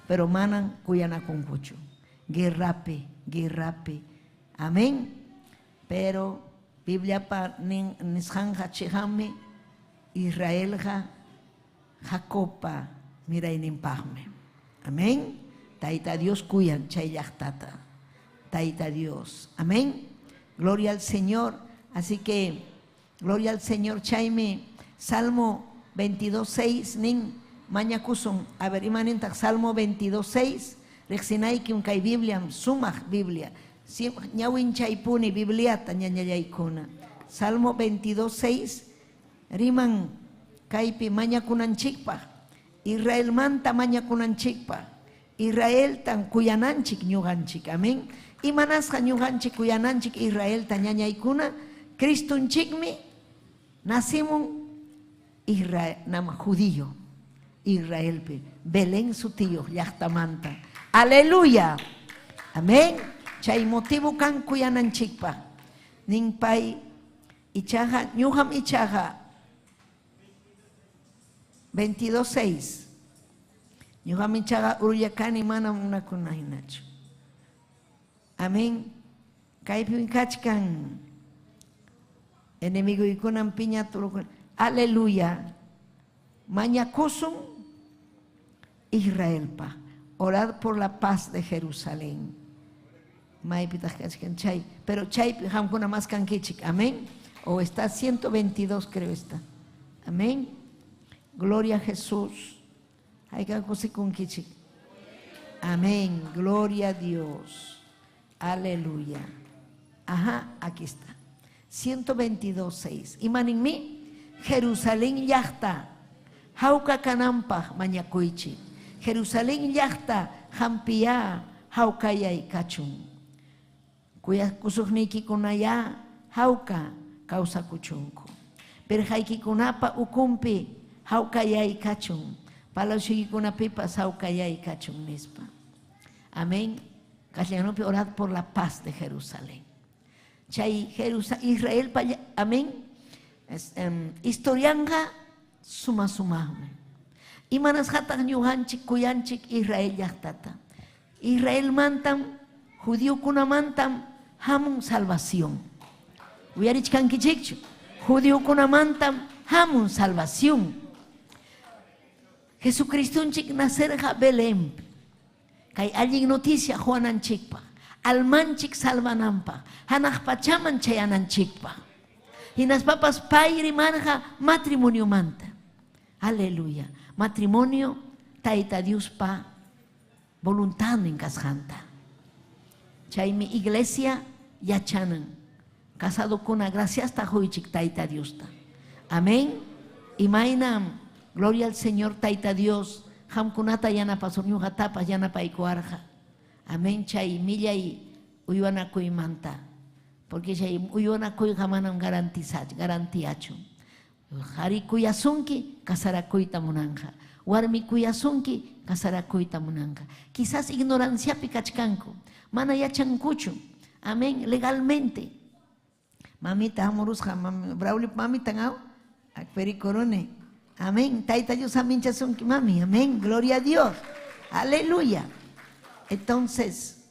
pero manan kuyanakunkuchu. Guerrapi, guerrapi. Amén. Pero Biblia pa nin nisqanja chiqanmi Israelqa Jacobpa mirayninpaqmi. Amén. Tayta Dios kuyan chay llaqtata. Tayta Dios. Amén. Gloria al Señor. Así que, gloria al Señor. Chaymi, Salmo 22.6, nin mañakusun. A ver, imanintaq Salmo 22.6, riqsinaykim kay Bibliam, sumaq Biblia. Ñawinchaypuni Bibliata ñañallaykuna. Salmo 22.6, riman kaypi mañakunanchikpaq. Israelmanta mañakunanchikpaq. Israeltan kuyananchik ñuqanchik. Amén. Imanasqa ñuqanchik kuyananchik Israelta ñañaykuna, Cristunchikmi nacimun Israel, nama judío, Israelpi, Belén sutiyuq llaqtamanta. Aleluya. Amén. Chay motivo kan kuyananchikpaq. Nin pay ichaqa ñuqam ichaqa 22.6. Ñuqam ichaqa uryakani manam unakuna hinachu. Amén. Kaypim kachkan enemiguykunam piña turukuna. Aleluya. Mañakusun Israelpa. Orad por la paz de Jerusalén. Maypitaq kachkan chay. Pero chaypi qamkuna más kankichik. Amén. O está 122 creo está. Amén. Gloria a Jesús. Hayka kusikunkichik. Amén. Gloria a Dios. Aleluya. Ajá, aquí está. 122.6. Imaninmi, Jerusalén llaqta. Hawka kananpaq mañakuychik. Jerusalén llaqta hampiya hawkayay kachun. Kuyakusuqniykikunaya hawka kawsakuchunku. Pirqaykikunapa ukumpi hawkayay kachun. Palaciokikunapipas hawkayay kachun nispa. Amén. Castellanopi orad por la paz de Jerusalén. Chay Israel pa, amén. Historianga suma sumaqmi. Imanasqataq ñuqanchik kuyanchik Israel llaqtata. Israelmantam, judiokunamantam hamun salvación. Uyarichkankichikchu. Judiokunamantam hamun salvación. Jesucristunchik nacerqa Belén. Kay allin noticia Juananchikpaq, almanchik salvananpaq, hanaq pachaman chayananchikpaq. Hinaspapas pay rimarqa matrimoniomanta. Aleluya. Matrimonio Tayta Diospa voluntadnin kasqanta. Chaymi iglesia yachanan. Casadokuna graciasta huychik Tayta Diosta. Amén. Imaynam gloria al Señor Tayta Dios. Qamkunata yanapasun ñuqatapas yanapaykuwarqa. Amén. Chay millay uywanakuymanta. Porque chay uywanakuyqa manam garantiachu. Qhari kuyasunki casarakuyta munanqa. Warmi kuyasunki casarakuyta munanqa. Quizás ignoranciapi kachkanku. Mana yachankuchu. Amén. Legalmente. Mamita hamurusqa, mami, Braulio mamita ngau. Akperi corone. Amén. Tayta Dios aminchasunki mami. Amén. Gloria a Dios. Aleluya. Entonces,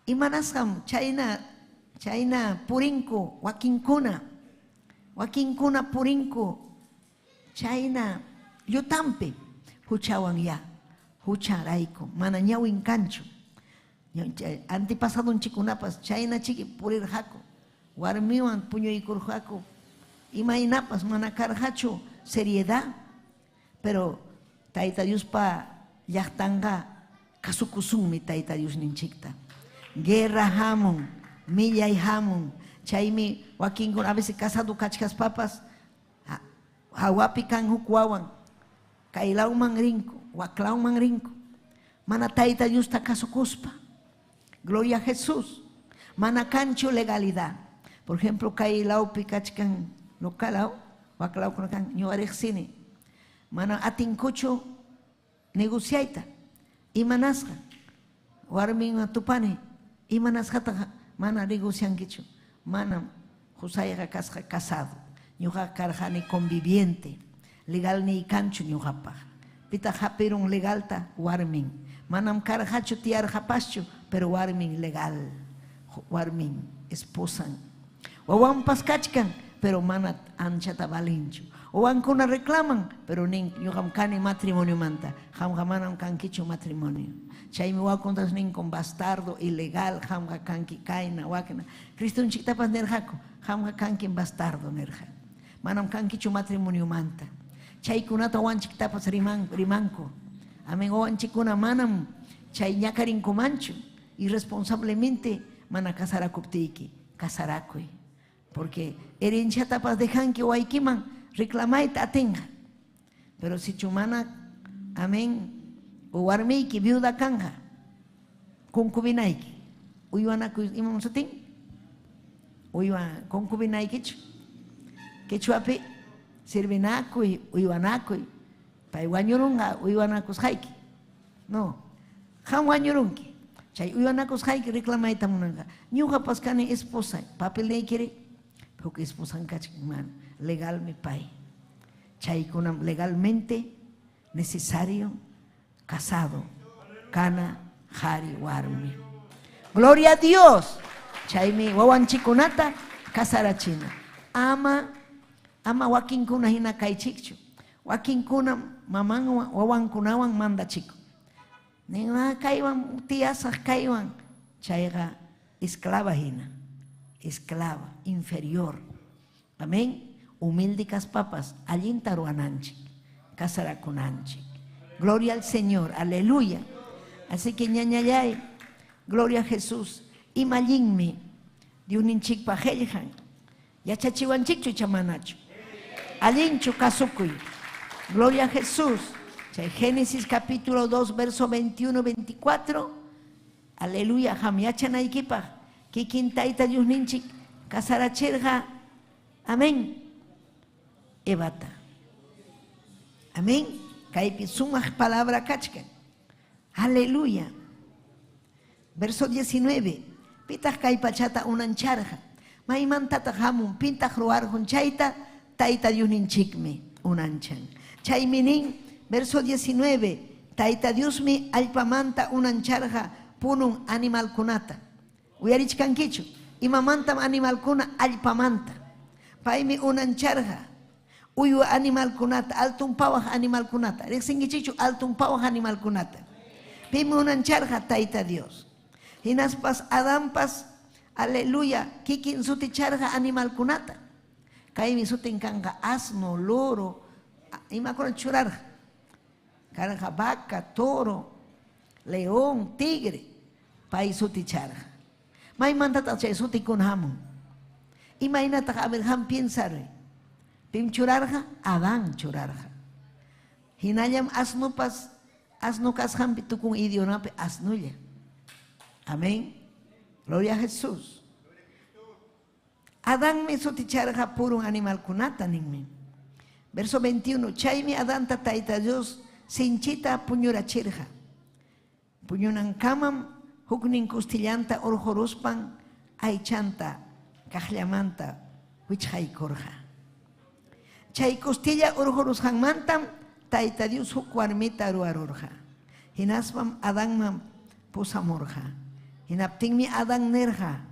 imanasqam chayna, chayna purinku wakinkuna. Wakinkuna purinku chayna llutampi huchawan ya, hucharayku, mana ñawin kanchu. Antepasadonchikunapas chayna chiki purirqaku, warmiwan puñuykurqaku, imaynapas mana karqachu seriedad, pero Tayta Diospa llaqtanqa kasukusunmi Tayta Diosninchikta. Guerra hamun, millay hamun, chaymi wakinkuna a veces casado kachkaspapas hawapi kan huk wawan, kaylawman rinku, waklawman rinku, mana Tayta Diosta kasukuspa. Gloria a Jesús. Mana kanchu legalidad. Por ejemplo, kaylawpi kachkan localaw, waklawkuna kan ñuqa riqsini. Mana atinkuchu negociayta. Imanasqa warminwan tupani, imanasqataq mana negociankichu. Manam qusayqa kasqa casado. Ñuqaqa karqani conviviente. Legalniy kanchu ñuqapaq. Pitaq hapirun legalta? Warmin. Manam karqachu tiyarqapaschu, pero warmin legal. Warmin, esposan. Wawanpas kachkan, pero mana anchata valinchu. Wawankuna reclaman, pero nin ñuqam kani matrimoniomanta. Qamqa manam kankichu matrimonio. Chaymi wawakuntas ninkun bastardo, ilegal, qamqa kanki kayna, wakna. Cristonchiktapas nirqaku, qamqa kankim bastardo nirqa. Manam kankichu matrimoniomanta. Chaykunata wawanchiktapas rimanku. Amén, wawanchikkuna manam chay ñakarinkumanchu. Irresponsablemente mana casarakuptiyki, casarakuy. Porque herenciatapas dejanki waykiman reclamayta atinqa. Pero sichu mana, amén, o warmiyki viuda kanja, concubinayki, uywanakuy imam sutin? Uywa concubinaykichu. Quechuapi sirvinakuy, uywanakuy, pay wañurunqa uywanakusqayki. No, qam wañurunki. Chay uywanakusqayki reclamayta munanqa. Ñuqapas kani esposa, papelniykiri, huk esposan kachkan mana, legalmi pay. Chaykunam legalmente necesario casado, kana qhari warmi. Gloria a Dios. Chaymi wawanchikunata casarachina. Ama wakinkuna hina kaychikchu. Wakinkuna mamanwan wawankunawan mandachikun. Nin, kaywan tiyasaq, kaywan. Chayqa esclava hina, esclava, inferior. Amén. Humilde kaspapas, allinta ruwananchik, casarakunanchik. Gloria al Señor, aleluya. Así que ñañallay, gloria a Jesús. Imallinmi, Diosninchikpa qillqan. Yachachiwanchikchu icha manachu. Allinchu kasukuy. Gloria a Jesús. Chay Génesis capítulo 2, verso 21, 24. Aleluya, qam yachanaykipaq. Kikin Tayta Diosninchik casarachirqa. Amén. Evata. Amén. Kaypi sumaq palabra kachkan. Aleluya. Verso 19. Pitaq kay pachata unancharqa. Maymantataq hamun, pitaq ruwarqun chayta, Tayta Diosninchikmi unanchan. Chaymi nin, verso 19, Tayta Diosmi allpamanta unancharqa punun animalkunata. Uyarichkankichu, imamantam animalkuna? Allpamanta. Paymi unancharqa uywa animalkunata, altun pawaq animalkunata. Riqsinkichikchu altun pawaq animalkunata? Pimi unancharqa? Tayta Dios. Hinaspas Adanpas, aleluya, kikin suticharqa animalkunata. Kaymi sutin kanqa asno, loro, imakuna churarqa. Karqa vaca, toro, león, tigre, pay suticharqa. Maymantataq chay sutikuna hamun? Imaynataq Abraham piensaruy? Pim churarqa? Adán churarqa. Hinallam asnupas, asnu kasqanpi tukun idiomapi asnulla. Amén. Gloria a Jesús. Adánmi suticharqa purun animalkunata ninmi. Verso 21, chaymi Adanta Tayta Dios sinchita puñurachirqa. Puñunankamam huknin kustillanta urquruspan aychanta kaqllamanta wichqaykurqa. Chay kustilla urqurusqanmantam Tayta Dios huk warmita ruwarurqa. Hinaspam Adanman pusamurqa. Hinaptinmi Adán nirqa,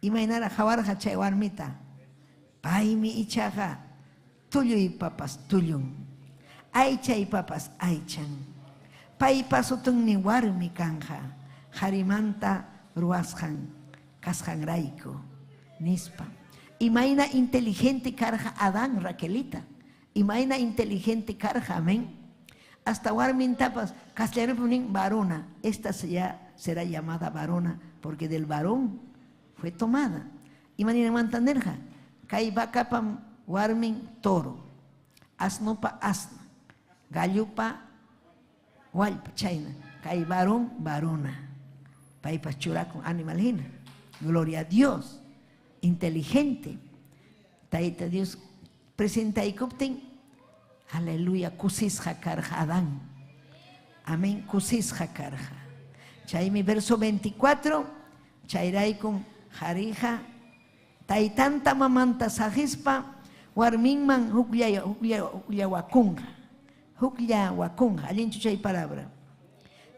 imaynara qawarqa chay warmita? Paymi ichaqa tulluypapas tullun, aychaypapas aychan. Paypa sutinmi warmi kanqa, qarimanta ruwasqan kasqanrayku, nispa. Imayna inteligente karqa Adán, Raquelita. Imayna inteligente karqa, amén. Hasta warmintapas, castellanopi nin varona, esta ya será llamada varona, porque del varón fue tomada. Imaninamanta nirqa, kay vacapam warmin toro, asnopa asna, gallopa wallpa, chayna, kay varón, varona. Paypas churakun animal hina. Gloria a Dios, inteligente. Tayta Dios presentaykuptin, aleluya, kusisqa karqa Adán. Amén, kusisqa karqa. Chaymi verso 24, chayraykum qariqa taytanta mamanta saqispa warminman huklla huklla hukllawakunqa. Hukllawakunqa, allinchu chay palabra.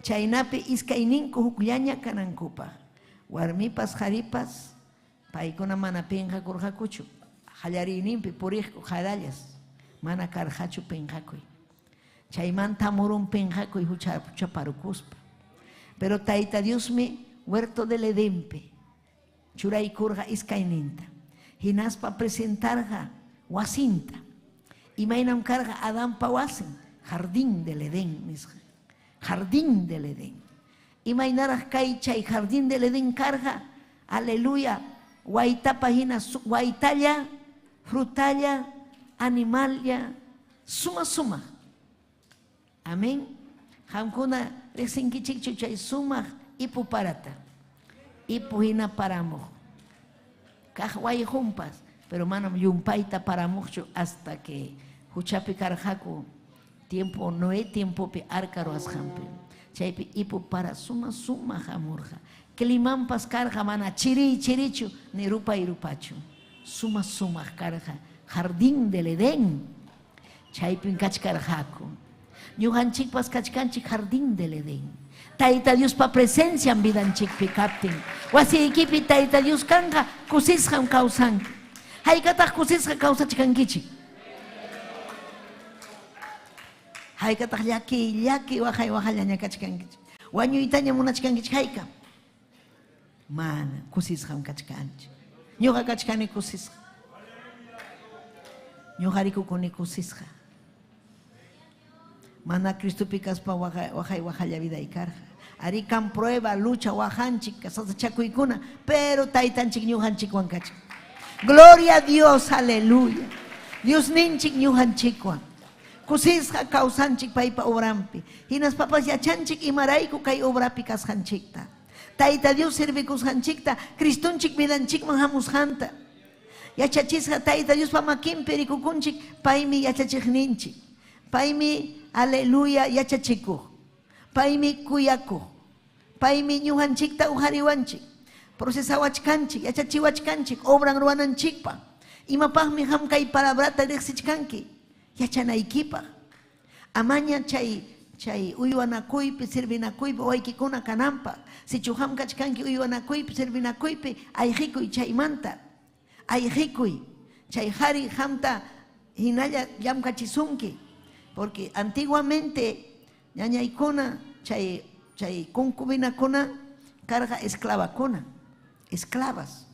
Chaynapi iskayninku hukllaña kanankupaq. Warmipas qaripas paykuna mana pinqakurqakuchu. Qallariyninpi puriqku qarallas, mana karqachu pinqakuy. Chaymanta murun pinqakuy hucha huchaparukuspa. Pero Tayta Diosmi huerto del Edenpi churaykurqa iskayninta. Hinaspa presentarqa wasinta. Imaynam karqa Adanpa wasin, jardín del Edén nisqa. Jardín del Edén. Imaynaraq kay chay jardín del Edén karqa, aleluya, waytapa hina waytalla, frutalla, animallla, suma sumaq. Amén. Qamkuna riqsinkichikchu chay sumaq ipu parata. Ipu hina paramuq. Kaq wayqunpas, pero manam llumpayta paramuqchu hasta que huchapi karqaku tiempo Noé tiempopi arca ruwasqanpi. Chaypi ipu para suma sumaq hamurqa. Climanpas karqa mana chiriy chirichu ni rupay rupachu. Suma sumaq karqa jardín del Edén. Chaypim kachkarqaku. Ñuqanchikpas kachkanchik jardín del Edén. Tayta Diospa presencian vidanchikpi kaptin. Wasiykipi Tayta Dios kanqa, kusisqam kawsanki. Haykataq kusisqa kawsachkankichik? Haykataq llaki llaki waqay waqallaña kachkankichik? Wañuytaña munachkankichik hayka? Mana, kusisqam kachkanchik. Ñuqa kachkani kusisqa. Ñuqa rikukuni kusisqa. Mana Cristopi kaspa waqay waqay waqalla viday karqa. Arí kan prueba, lucha, waqanchik, sasachakuykuna, pero taytanchik ñuqanchikwan kachkan. Gloria a Dios, aleluya. Diosninchik ñuqanchikwan. Kusisqa kawsanchik paypa obranpi. Hinaspapas yachanchik imarayku kay obrapi kasqanchikta. Tayta Dios servikusqanchikta, Cristonchik vidanchikman hamusqanta. Yachachisqa Tayta Diospa makinpi rikukunchik, paymi yachachiqninchik. Paymi, aleluya, yachachikuq. Paymi kuyakuq. Paymi ñuqanchikta uqariwanchik. Procesawachkanchik, yachachiwachkanchik, obran ruwananchikpaq. Imapaqmi qam kay palabrata riqsichkanki? Yachanaykipaq. Amaña chay chay uywanakuypi, servinakuypi wawaykikuna kananpaq. Sichu qam kachkanki uywanakuypi, servinakuypi, ayqikuy chaymanta. Ayqikuy. Chay qari qamta hinalla llamkachisunki. Porque antiguamente ñañaykuna chay chay concubinakuna karqa esclavakuna, esclavas.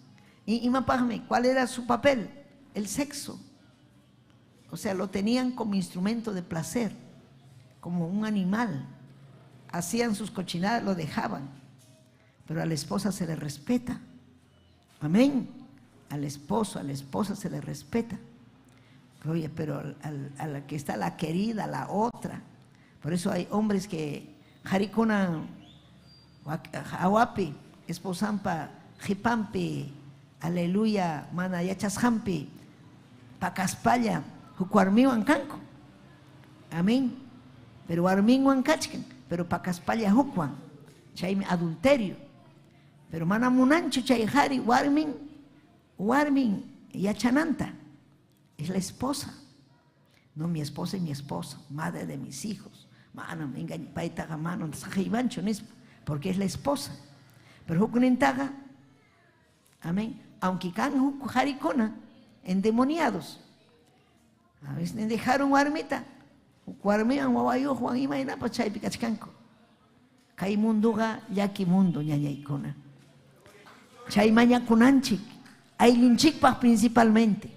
Y imapaqmi? ¿Cuál era su papel? El sexo. O sea, lo tenían como instrumento de placer, como un animal. Hacían sus cochinadas, lo dejaban. Pero a la esposa se le respeta. Amén. Al esposo, a la esposa se le respeta. Oye, pero a la que está la querida, la otra. Por eso hay hombres que qarikuna hawapi, esposampa, qipanpi, aleluya, mana yachasqanpi, pakaspalla, huk warmiwan kanku. Amén. Pero warminwan kachkan, pero pakaspalla hukwan. Chaymi adulterio. Pero mana munanchu chay qari warmin, warmin yachananta. Es la esposa. No mi esposa y mi esposa, madre de mis hijos. Manam paytaqa manam saqiymanchu nispa, porque es la esposa. Pero huknintaqa, amén, aunque kan huk qarikuna, Endemoniados. A veces dejaron warmita. Warmiwan wawayuqwan imaynapas chaypi kachkanku. Kay munduqa llaki mundo ñañaykuna. Chay mañakunanchik, ayllunchikpaq principalmente.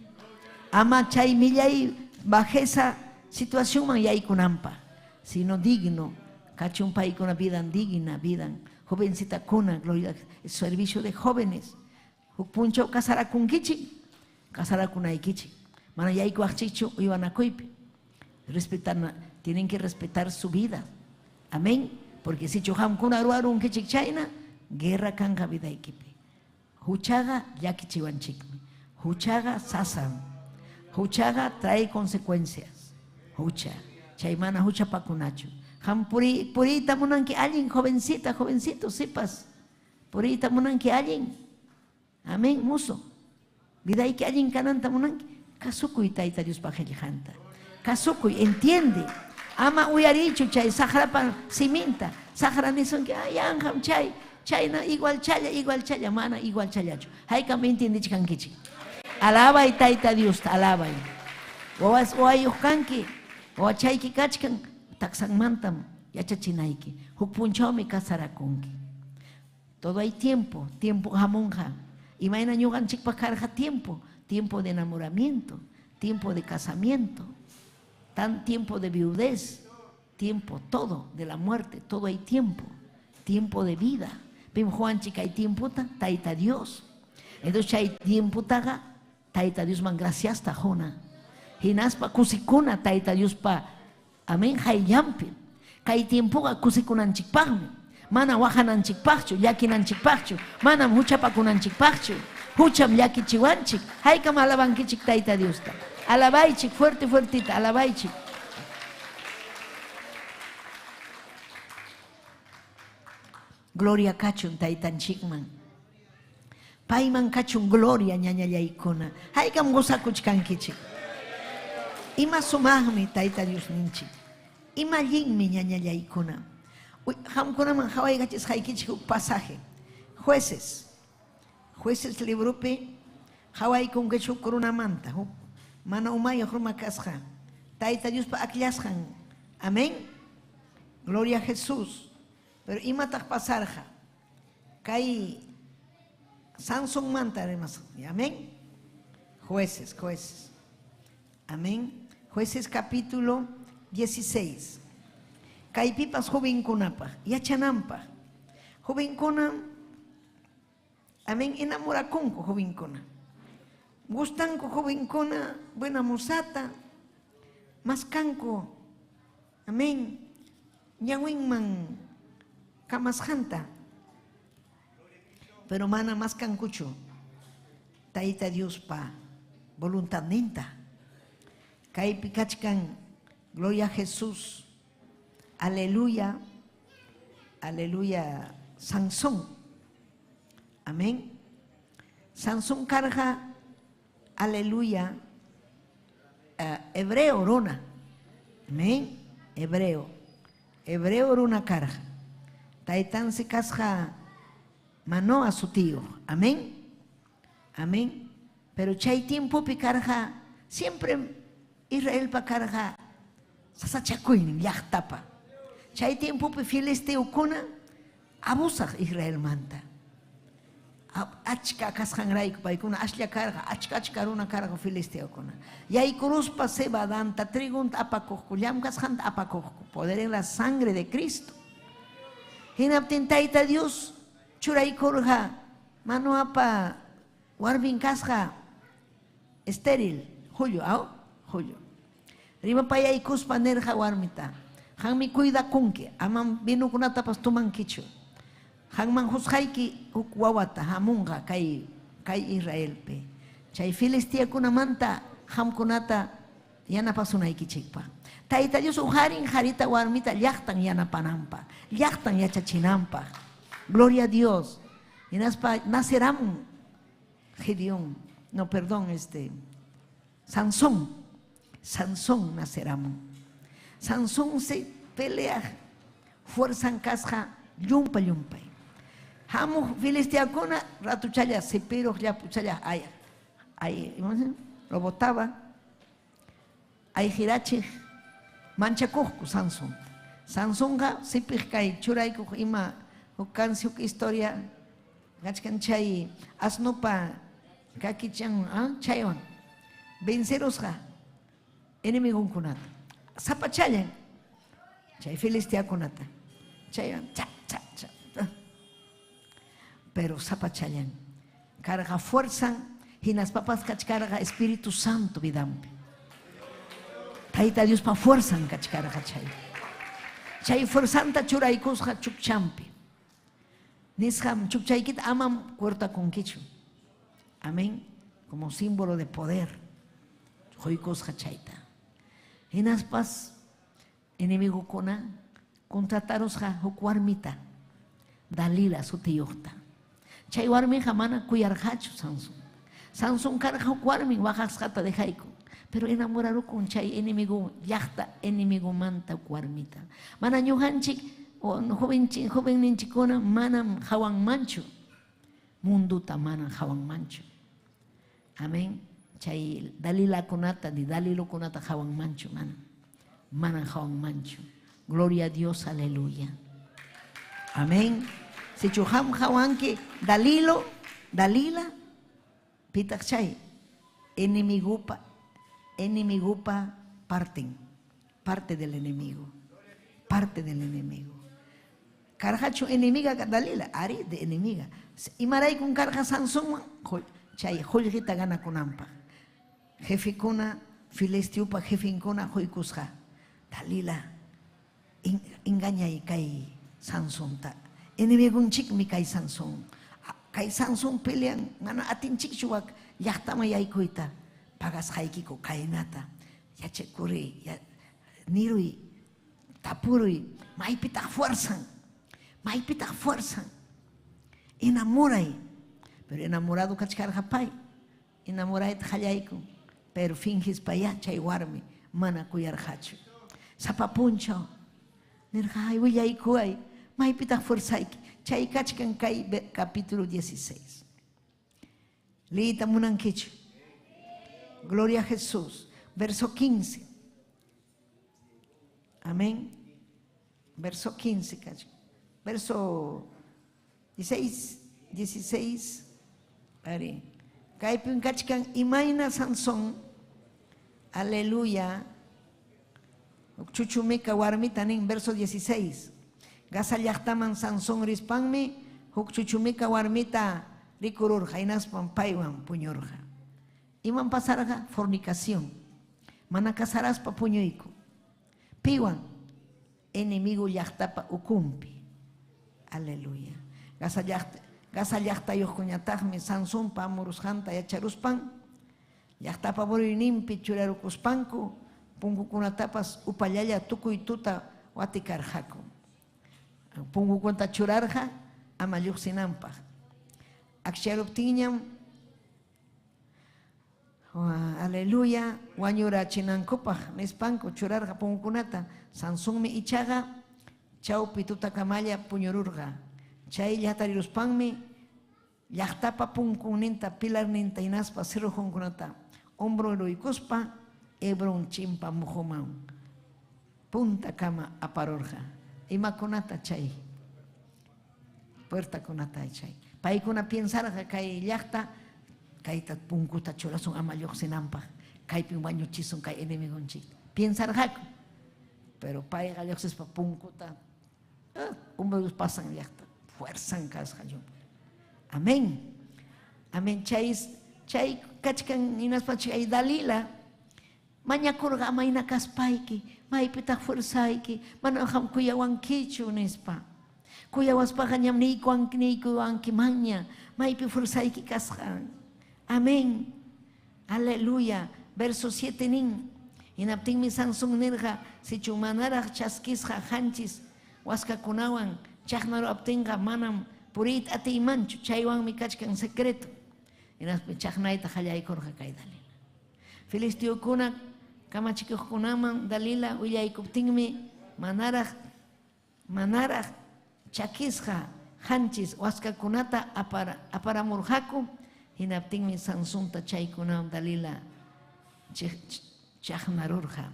Ama chay millay bajeza situacionman yaykunanpaq, sino digno, kachun paykuna vidan digna, vidan jovencitakuna, gloria, servicio de jóvenes. Huk punchaw casarakunkichik, casarakunaykichik. Mana yaykuwaqchikchu uywanakuypi. Respetar, tienen que respetar su vida. Amén. Porque si qamkuna ruwarunkichik chayna, guerra kanqa vidaykipi. Huchaqa llakichiwanchikmi. Huchaqa sasam. Huchaqa trae consecuencias. Hucha. Chay mana huchapakunachu. Qam puriyta munanki allin jovencita, jovencito, sipas. Puriyta munanki allin. Amén, muso. Vidayki allin kananta munanki. Kasukuy Tayta Diospa qillqanta. Kasukuy, entiende. Ama uyarichu chay saqrapa siminta. Saqra nisunki, ay anqam chay, chayna igual challa, mana igual challachu. Haykam entiendichkankichik. Alabay Tayta Diosta, alabay. Wawas wawayuq kanki, wawachayki kachkan, taksanmantam yachachinayki. Huk punchawmi casarakunki. Todo hay tiempo, tiempo hamunqa. Imayna ñuqanchikpaq karqa tiempo, tiempo de enamoramiento, tiempo de casamiento, tan tiempo de viudez, tiempo todo, de la muerte, todo hay tiempo, tiempo de vida. Pim Juanchik hay tiempo ta, Tayta Dios. Entonces hay tiempo taga, Tayta Dios man gracias ta jona. Hinaspa kusikuna Tayta Dios pa, amén, hayllampi. Kay tiempoqa kusikunanchikpaqmi. Mana wahananchikpaqchu, llakinanchikpaqchu, manam huchapakunanchikpaqchu. Hucham llakichiwanchik. Haykam alabankichik Tayta Diosta. Alabaychik, fuerte, fuertita, alabaychik. Gloria kachun Taytanchikman. Payman kachun gloria ñañallaykuna. Haykam gozakuchkankichik. Ima sumaqmi Tayta Diosninchik. Ima allinmi ñañallaykuna. Qamkunaman hawaykachisqaykichik huk pasaje. Jueces. Jueces libropi hawaykunkichik huk runamanta. Huk mana umayuq runa kasqa. Tayta Diospa akllasqan. Amén. Gloria a Jesús. Pero imataq pasarqa. Kay Sansonmanta rimasqa. Amén. Jueces, jueces. Amén. Jueces capítulo 16. Kaypipas jovenkunapaq, yachananpaq. Jovenkuna, amén, enamorakunku jovenkuna. Gustanku jovenkuna, buena musata, maskanku, amén, ñawinman kamasqanta. Pero mana maskankuchu Tayta Diospa voluntadninta. Kaypi kachkan, gloria a Jesús. Aleluya, aleluya, Sansón. Amén. Sansón carga, aleluya, hebreo runa. Amén. Hebreo. Hebreo runa carga. Taytan se casja Manoa su tío. Amén. Amén. Pero chay tiempo pi carga, siempre Israel pa carga, sasachakuynin llaqtapa. Chay tiempopi filisteokuna abusaq Israelmanta. Achka kasqanrayku paykuna ashlla karqa, achka achka runa karqa filisteokuna. Yaykuruspa cebadanta, trigunta apakuqku, llamkasqanta apakuqku. Poder en la sangre de Cristo. Hinaptin Tayta Dios churaykurqa Manoapa warmin kasqa estéril, julio, ¿ah? Julio. Rimapayaykuspa nirqa warmita. Qanmi cuidakunki, amam vinukunatapas tumankichu. Qanman husqayki huk wawata hamunqa kay Israelpi. Chay filistiakunamanta qamkunata yanapasunaykichikpaq. Tayta Dios uqarin qarita warmita llaqtan yanapananpaq, llaqtan yachachinanpaq. Gloria a Dios. Hinaspa naceramun Gedeón, no, perdón, Sansón. Sansón naceramun. Sansón se pelea, fuerzan kasqa llumpa llumpay. Hamuq filistiakuna ratuchalla sipiruq llapuchalla ay ay lo botaba. Ayqirachiq manchakuqku Sansón. Sansonqa sipiq kay churaykuq ima huk kansi huk historia kachkan chay asnupa kakichan chaywan vencerusqa enemigonkunata. Sapachallan chay filistiakunata. Chaywan cha cha cha. Pero sapachallan. Karqa fuerzan hinaspapas kachkarqa Espíritu Santo vidanpi. Tayta Diospa fuerzan kachkarqa chay. Chay fuerzanta churaykusqa chukchampi. Nisqam chukchaykita amam cuertakunkichu. Amén. Como símbolo de poder. Quykusqa chayta. Hinaspas enemigokuna contratarusqa huk warmita. Dalila sutiyuqta. Chay warmiqa mana kuyarqachu Sansón. Sansón karqa huk warmi waqasqata dejaykun. Pero enamorarukun chay enemigo llaqta enemigomanta huk warmita. Mana ñuqanchik jovenninchikkuna manam hawanmanchu. Munduta manam hawanmanchu. Amén. Chay Dalilakunata ni Dalilokunata hawanmanchu manam. Manam hawanmanchu. Gloria a Dios, aleluya. Amén. Sichu qam hawanki Dalilo, Dalila, pitaq chay enemigupa, enemigupa parten, parte del enemigo, parte del enemigo. Karqachu enemiga Dalila, ari de enemiga. Imaraykun karqa Sansonwan chay qullqita ganakunanpaq. Jefekuna, filistiupa jefenkuna quykusqa. Dalila, engañay kay Sansonta. Enemigunchikmi kay Sansón. Kay Sansón pelean, mana atinchikchu wak llaqtaman yaykuyta. Pagasqaykiku kaynata. Yachakuri, niruy, tapuruy, maypitaq fuerzan. Maypitaq fuerzan. Enamoray. Pero enamorado kachkarqa pay. Enamorayta qallaykun. Pero fingispa ya chay warmi mana kuyarqachu. Sapa punchaw nirqa, ay willaykuway, maypitaq fuerzayki. Chay kachkan kay capítulo 16. Liyta munankichu. Gloria a Jesús. Verso 15. Amén. Verso 15, kachkan. Verso 16, 16. Ari. Kaypin kachkan imayna Sansón. Aleluya. Chuchumika warmita nin, verso 16. Gaza llaqtaman Sansón rispanmi huk chuchumika warmita rikururqa hinaspan paywan puñurqa. Iman pasarqa? Fornicación. Mana casaraspa puñuyku. Piwan enemigo llaqtapa ukumpi. Aleluya. Gaza llaqtayuqkuñataqmi Sansonpa amurusqanta yacharuspan llaqtapa muruyninpi churarukuspanku punkukunatapas upallalla tukuy tuta watikarqaku. Punkukunata churarqa ama lluqsinanpaq. Akcharuptinñam, aleluya, wañurachinankupaq nispanku churarqa punkukunata. Sansonmi ichaqa chawpi tutakamalla puñururqa. Chay llaqtariruspanmi llaqtapa punkunninta, pilarninta hinaspa cerrojunkunata hombroykuspa Hebrón chimpa muhuman puntakama aparurqa. Imakunata chay puertakunata chay. Paykuna piensarqa kay llaqta kayta punkuta churasun ama lluqsinanpaq, kaypin wañuchisun kay enemigonchik. Piensarqaku. Pero payqa lluqsispa punkuta hombros pasan llaqta, fuerzan kasqa llumpay. Amén. Amén. Chay chay kachkan hinaspa chay Dalila mañakurqa amayna kaspayki, maypitaq fuerzayki, mana qam kuyawankichu nispa. Kuyawaspaqa ñam niykuwankimanña, maypi fuerzayki kasqan. Amén. Aleluya. Verso 7 nin. Hinaptinmi Sansón nirqa, sichu manaraq chaskisqa hanchis waskakunawan chaqnaruaptinqa manam puriyta atiymanchu, chaywanmi kachkan secreto. Hinaspa chaqnayta qallaykurqa kay Dalila. Filisteokuna kamachikuqkunaman Dalila willaykuptinmi manaraq chakisqa hanchis waskakunata aparamurqaku. Hinaptinmi Sansonta chaykunawan Dalila Chaqnarurqa.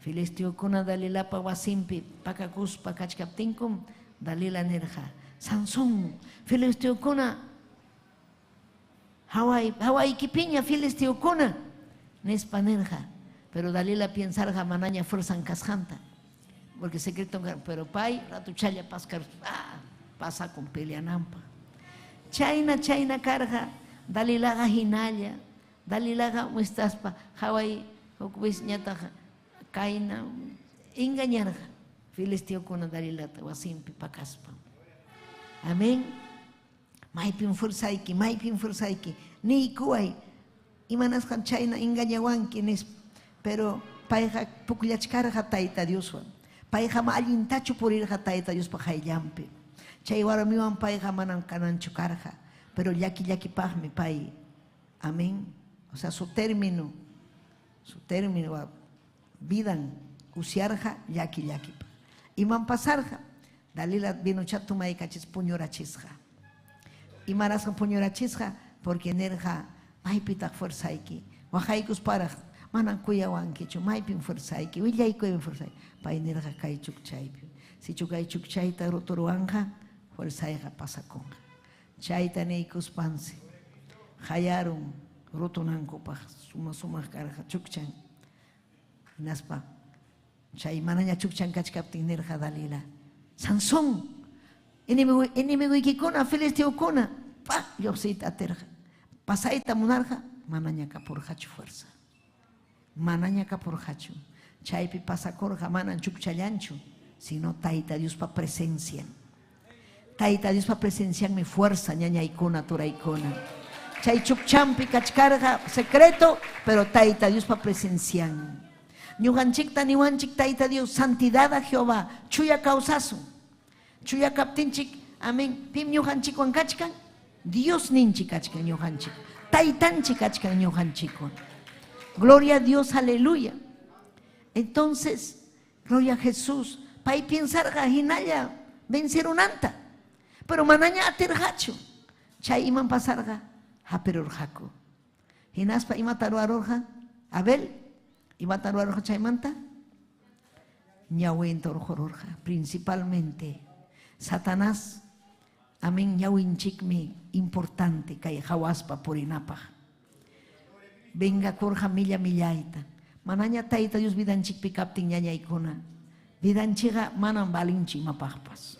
Filisteokuna Dalilapa wasinpi pakakuspa kachkaptinkum Dalila nirqa, Sansón, filisteokuna haway, hawaykipiña filisteokuna, nispa nirqa. Pero Dalila piensarqa manaña fuerzan kasqanta. Porque secreto, pero pay ratuchalla paskar, pasakun peleananpaq. Chayna, chayna karqa, Dalilaqa hinalla, Dalilaqa muestaspa haway huk wisñataq kayna engañarqa filisteokuna Dalilata wasinpi pakaspa. Amén. Maypim fuerzayki, maypim fuerzayki, niykuway, imanasqam chayna engañawanki nispa. Pero payqa pukllachkarqa Tayta Dioswan. Payqa ma allintachu purirqa Tayta Diospa qayllanpi. Chay warmiwan payqa manam kananchu karqa, pero llaki llakipaqmi pay. Amén. O sea, su término vidan usyarqa llaki llakipaq. Imam pasarqa? Dalila vinocha tumaykachis puñurachisqa. Imarasqa puñurachisqa? Porque nirqa, maypitaq fuerzayki? Waqaykusparaq, manam kuyawankichu, maypim fuerzayki? Willaykuymi fuerzayki. Pay nirqa kay chukchaypi. Sichu kay chukchayta ruturuwanqa, fuerzayqa pasakunqa. Chayta niykuspansi, qayarun rutunankupaq, suma sumaq karqa chukchan. Hinaspa chay manaña chukchan kachkaptin nirqa Dalila, Sansón, enemigoykikuna, filisteokuna, pa lluqsiyta atirqa. Pasayta munarqa, manaña kapurqachu fuerza. Manaña kapurqachu. Chaypi pasakurqa manan chukchallanchu, sino Tayta Diospa presencian. Tayta Diospa presencianmi fuerza, ñañaykuna, turaykuna. Chay chukchampi kachkarqa secreto, pero Tayta Diospa presencian. Ñuqanchikta niwanchik Tayta Dios, santidad a Jehová, chuya kawsasun. Chuya kaptinchik, amén, pim ñuqanchikwan kachkan? Dios ninchik kachkan ñuqanchik. Taytanchik kachkan ñuqanchikwan. Gloria a Dios, aleluya. Entonces, gloria a Jesús, pay piensarqa hinalla vencerunanta, pero manaña atirqachu. Chay iman pasarqa, hapirurqaku. Hinaspa imata ruwarurqa? Abel, imata ruwarurqa chaymanta? Ñawinta urqururqa, principalmente Satanás, amén, ñawinchikmi importante kay hawaspa purinapaq. Vengakurqa milla millayta. Manaña Tayta Dios vidanchikpi kaptin ñañaykuna, vidanchikqa manam valinchu imapaqpas.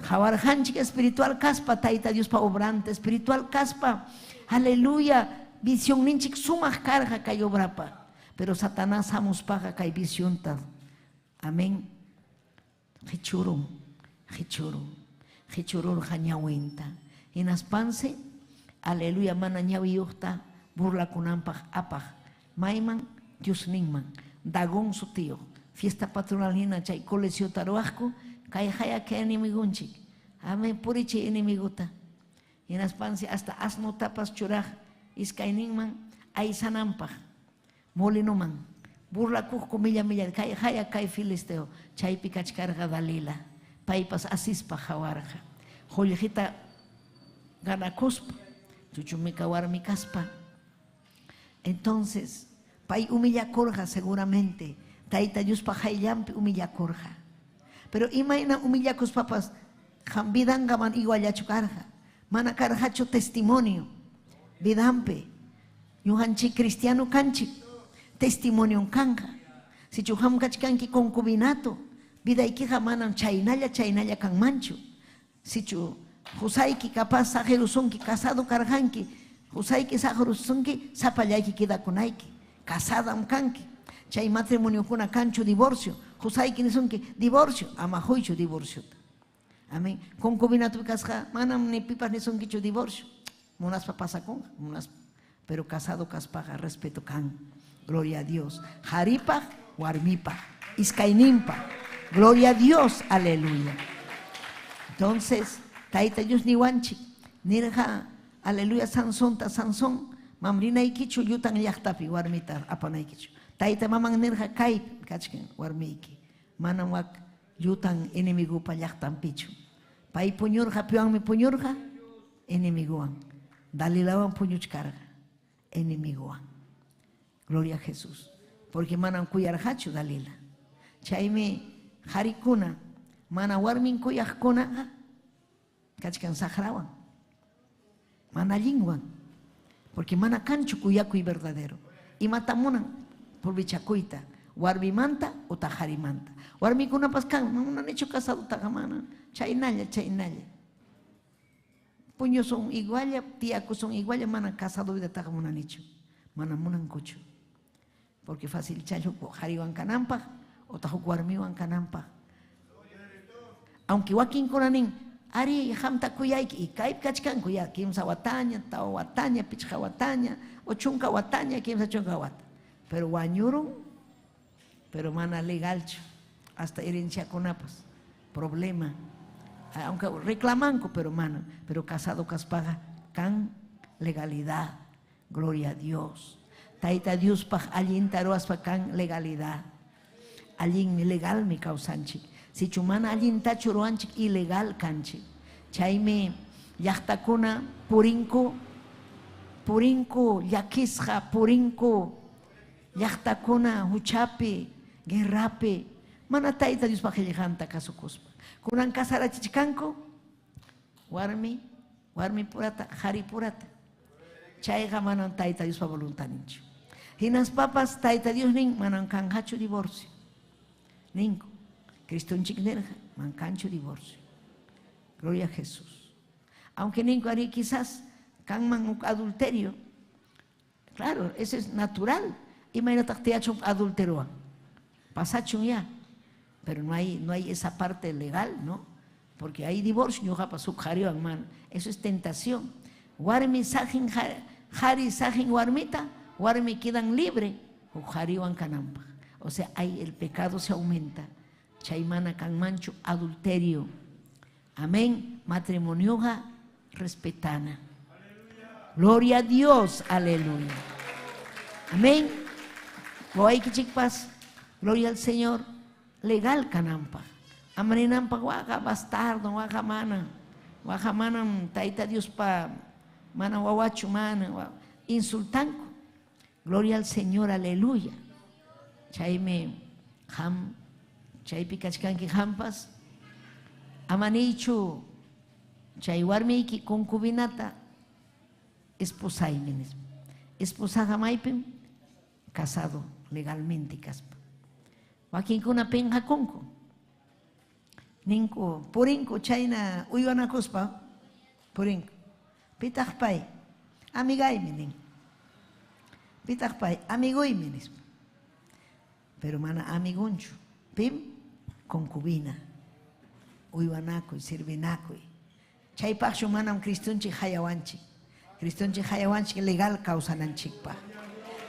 Qawarqanchik espiritual kaspa Tayta Diospa obranta, espiritual kaspa, aleluya, visionninchik sumaq karqa kay obrapa. Pero Satanás hamuspaqa kay visionta, amén, qichurun, qichurun, qichururqa ñawinta. Hinaspansi, aleluya, mana ñawiyuqta burlakunanpaq apaq, mayman, Diosninman, Dagón sutiyuq, fiesta patronal hina chay colegiota ruwaqku, kay haya kay enemigunchik, amén, purichiy enemiguta. Hinaspansi hasta asnutapas churaq iskayninman aysananpaq, molinoman, burlakuqku milla milla, kay haya kay filisteo, chaypi kachkarqa Dalila, paypas asispa hawarqa, qullqita ganakuspa, chuchumika warmi kaspa. Entonces, pay humillakurqa seguramente, Tayta Diospa qayllanpi humillakurqa. Pero imayna humillakuspapas, vidanqa mana iguallachu karqa, mana karqachu testimonio vidanpi. Ñuqanchik cristiano kanchik, testimonion kanqa. Sichu qam kachkanki concubinato, vidaykiqa manam chaynalla chaynalla kanmanchu. Sichu qusayki capaz saqirusunki, casado karqanki, qusayki saqirusunki, sapallayki quedakunayki, casadam kanki. Chay matrimoniokuna kanchu divorcio, qusayki nisunki divorcio, ama huychu divorciota. Amén. Concubinato kasqa manam ni pipas nisunkichu divorcio. Munaspa pasakunqa, munaspa. Pero casado kaspaqa respeto kan. Gloria a Dios. Haripaq, warmipaq, iskayninpaq. Gloria a Dios, aleluya. Entonces, Tayta Dios niwanchik, nirqa, aleluya, Sansonta, Sansón, mamrinaykichu llutan llaqtapi warmita apanaykichu. Tayta maman nirqa kaypi kachkan warmiyki, manam wak llutan enemigupa llaqtanpichu. Pay puñurqa, piwanmi puñurqa? Enemiguwan. Dalilawan puñuchkarqa, enemiguwan. Gloria a Jesús. Porque manam kuyarqachu Dalila. Chaymi qarikuna mana warmin kuyaqkunaqa kachkan saqrawan, mana allinwan. Porque mana kanchu kuyakuy verdadero. Imata munan provechakuyta warmimanta utaq qarimanta. Warmikunapas kan, munanichu casadotaqa mana. Chaynalla, chaynalla. Puñusun igualla, tiyakusun igualla, mana casado vidataqa munanichu. Mana munankuchu. Porque facilchalla huk qariwan kananpaq otaq huk warmiwan kananpaq. Aunque wakinkuna nin, ari qamta kuyayki, y kaypi kachkanku ya 3 wataña, 4 wataña, 5 wataña, o 10 wataña, 30 wata. Pero wañurun, pero mana legalchu, hasta herenciakunapas, problema. Aunque reclamanku, pero mana, pero casado kaspaqa kan legalidad. Gloria a Dios. Tayta Diospaq allinta ruwaspa kan legalidad. Allinmi, legalmi kawsanchik. Sichu mana allintachu ruwanchik, ilegal kanchik. Chaymi llaqtakuna purinku, purinku llakisqa, purinku llaqtakuna huchapi, guerrapi, mana Tayta Diospaq qillqanta kasukuspa. Kunan kasarachichkanku warmi, warmi purata, qhari purata. Chayqa manam Tayta Diospa voluntadninchu. Hinaspapas Tayta Dios nin manam kanqachu divorcio. Ninku, Cristonchik nirqa, man kanchu divorcio. Gloria a Jesús. Aunque ninku ari quizás kanman huk adulterio. Claro, eso es natural. Imaynataq tiyachun adulterowan. Pasachun ya. Pero no hay esa parte legal, ¿no? Porque hay divorcio, ñuqapas huk qhariwan mana. Eso es tentación. Warmi sajin qhari sajin warmita, warmi quedan libre, huk qhariwan kananpaq. O sea, ahí el pecado se aumenta. Chaymana kanmanchu adulterio. Amén. Matrimonioja respetana. Gloria a Dios, aleluya. Amén. Wawaykichikpas, gloria al Señor, legal kananpaq. Amarinanpaq waqa bastardo, waqa mana. Waqa manam Tayta Diospa mana wawachu mana, insultanku. Gloria al Señor, aleluya. Chaymi qam chaypi kachkanki qampas amanichu chay warmiyki concubinata esposaymi nispa. Esposaqa maypim casado legalmente kaspa. Wakinkuna pinqakunku. Ninku purinku chayna uywanakuspa purinku. Pitaq pay amigaymi nin. Pitaq pay amiguymi nispa. Pero mana amigunchu. Pim concubina. Uywanakuy, sirvinakuy. Chaypaqchu manam Cristonchik hayawanchik. Cristonchik hayawanchik legal kawsananchikpaq.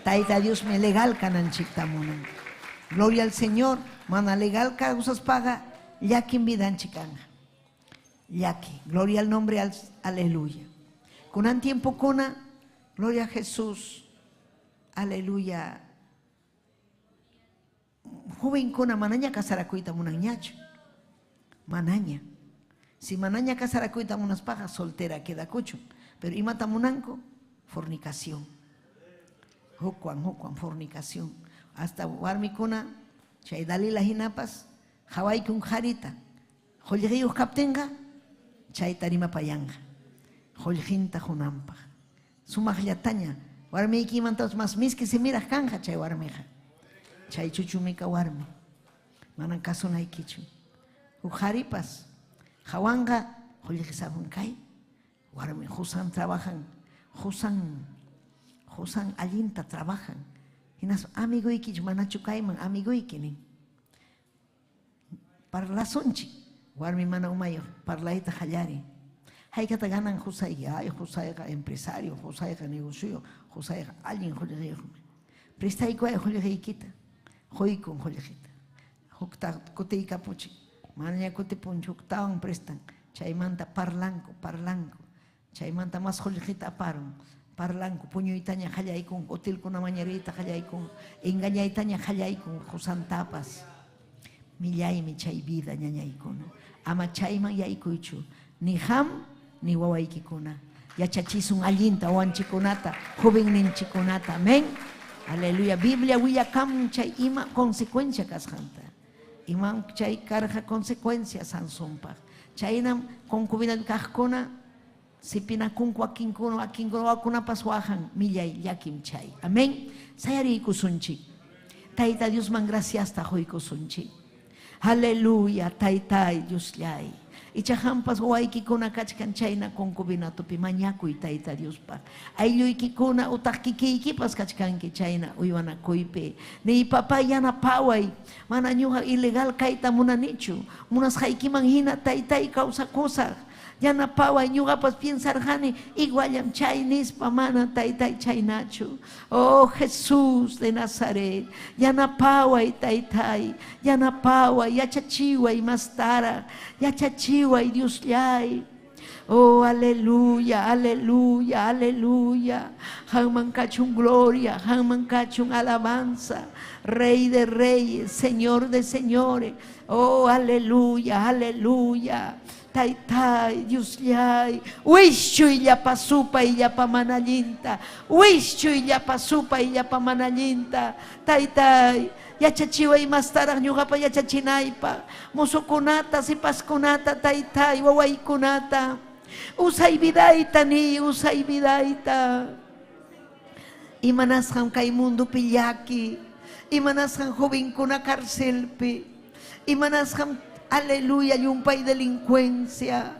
Tayta Diosmi legal kananchikta munan. Gloria al Señor, mana legal kawsaspaqa llakin vidanchik kanqa. Llaki, gloria al nombre, aleluya. Kunan tiempo kuna, gloria a Jesús, aleluya. Jovenkuna manaña kasarakuyta munanñachu. Manaña. Si manaña kasarakuyta munaspaqa soltera quedakuchun. Pero imata munanku, fornicación. Hukwan, hukwan, fornicación. Hasta warmikuna, chay Dalila hinapas, hawaykun qharita. Qullqiyuq kaptinqa, chayta rimapayanqa. Qullqinta qunanpaq. Sumaqllataña, warmiykimantapas mas miski simiraq kanja chay warmiqa. Chay chuchumika warmi. Manan kasunaykichu. Huk qharipas, hawanqa qullqisapun kay. Warmi qusan trabajan, qusan allinta trabajan. Hinaspa amiguykichu manachu kayman amiguyki nin. Parlasunchik, warmi mana umayuq parlayta qallari. Haykata ganan qusayki, ay qusayqa empresario, qusayqa negocio, qusayqa allin qullqiyuqmi. Prestaykuay qullqiykita, quykun qullqita. Hukta kutiykapuchik, manaña kutipunchu, huktawan prestan. Chaymanta parlanku, parlanku. Chaymanta mas qullqita aparun. Parlanku, puñuytaña qallaykun, hotelkuna mañariyta qallaykun, engañaytaña qallaykun, qusantapas. Millaymi chay vida ñañaykuna. Ama chayman yaykuychu, ni qam ni wawaykikuna. Yachachisun allinta wawanchikunata, jovenninchikunata. Amén. Aleluya. Biblia willakamun chay ima consecuencia kasqanta. Imam chay karqa consecuencia Sansonpaq. Chaynam concubina kaqkuna sipinakunku wakinkuna wakinkuna wakunapas wahan millay llakim chay. Amén. Sayariykusunchik. Tayta Diosman graciasta quykusunchik. Aleluya, taytay Diosllay. Icha hampas wawaykikuna kachkan chayna concubinatopi mañakuy Tayta Diospaq. Aylluykikuna utaq kikiykipas kachkanki chayna uywanakuypi. Niy papá yanapaway, mana ñuqa ilegal kayta munanichu. Munasqaykiman hina taytay kawsakusaq. Yanapaway ñuqapas piensarqani iguallam chay nispa mana taytay chaynachu. Oh Jesús de Nazaret, yanapaway taytay, yanapaway, yachachiway mastara, yachachiway Diosllay. Oh, aleluya, aleluya, aleluya. Qamman kachun gloria, qamman kachun alabanza, Rey de reyes, Señor de señores. Oh, aleluya, aleluya. Taytay, Diosllay, wischuy llapa supay llapa mana allinta, wischuy llapa supay llapa mana allinta. Taytay, yachachiway mastaraq ñuqapa yachachinaypaq, musukunata, sipaskunata, taytay, wawaykunata. Usay vidayta ni, usay vidayta. Imanasqam kay mundupi llaki, imanasqam jovenkuna carcelpi, imanasqam aleluya llumpay delincuencia,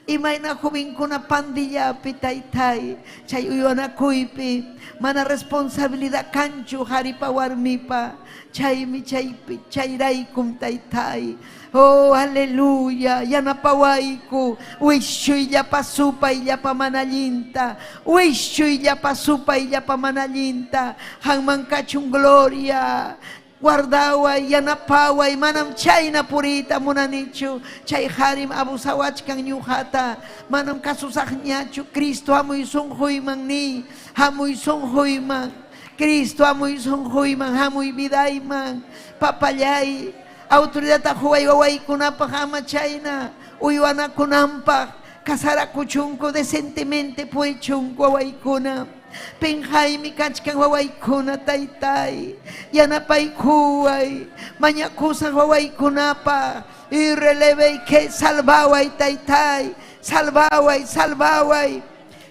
imayna jovenkuna pandillapi taytay, chay uywanakuypi, mana responsabilidad kanchu qharipa warmipa, chaymi chaypi chayraykum taytay. Oh, aleluya, yanapawayku, wischuy llapa supay llapa mana allinta, wischuy llapa supay llapa mana allinta, qamman kachun gloria. Guardaway, yanapaway, manam chayna puriyta munanichu, chay harim abusawachkan ñuqata, manam kasusaqñachu, Cristo hamuy sunquyman ni, hamuy sunquyman, Cristo hamuy sunquyman, hamuy vidayman, papallay, autoridadta huway wawaykunapaq ama chayna, uywanakunanpaq, kasarakuchunku decentemente purichunku wawaykuna. Penjaymi kachkan wawaykuna taytay, yanapaykuway, mañakusaq wawaykunapaq, y releve que salvaway taytay, salvaway, salvaway,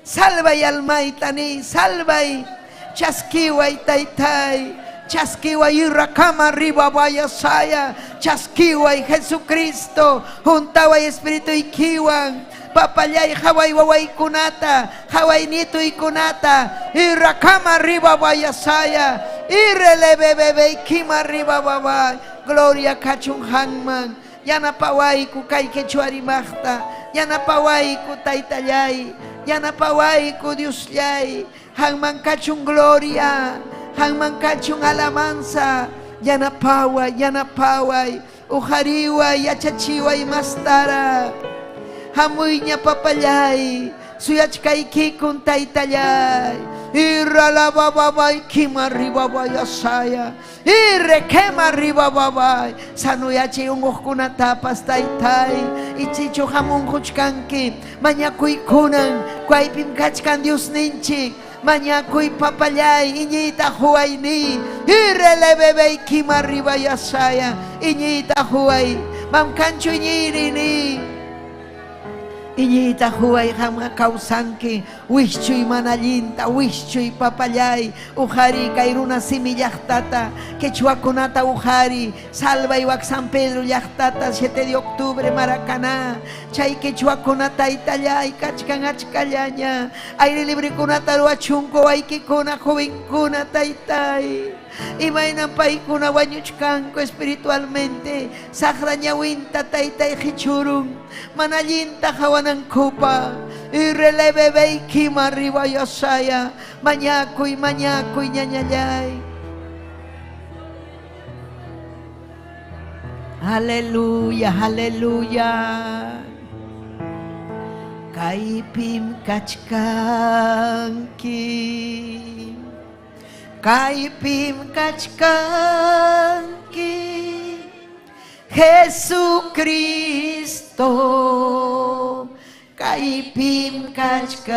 salvay almayta ni, salvay, chaskiway taytay, chaskiway irrakama arriba vaya saya, chaskiway Jesucristo, juntaway Espíritu ikiwan, papallay haway wawaykunata, haway nietuykunata, irrakama arriba vaya saya, irreleve ikima arriba babay, gloria kachun hanman, yanapawayku kay quechuarimaqta, yanapawayku taytallay, yanapawayku Diosllay, hanman kachun gloria, hanman kachun alabanza, yanapaway, yanapaway, uqariway, yachachiway mastara. Hamuyña papallay, suyachkaykikun taytallay, irralabababay, kima arriba saya, irrequema arriba babay, sanuyachiy unquqkunatapas taytay, ichichu hamunquchkanki, mañakuykunan, kaypim kachkan Diosninchik, mañakuy papallay, iñiyta huwayni, irrelebebey kima arriba yasaya, iñiyta huway, mamkanchu iñiyrini. Iñiyta huway qamqa kawsanki, wischuy mana allinta, wischuy papallay, uqari kay runa simi llaqtata, quechuakunata uqari, salvay wak San Pedro llaqtata, 7 de octubre Maracaná, chay quechuakuna taytallay, kachkan achkallaña, aire librekunata ruwachunku waykikuna, jovenkuna taytay. Imaynam paykuna wañuchkanku espiritualmente, saqra ñawinta taytay qichurun, mana allinta hawanankupaq, y releve beykima arriba yasaya, mañakuy, mañakuy ñañallay. Aleluya, aleluya. Kaypim kachkanki, kaypim kachkanki, Jesucristo, kaypim kachkanki,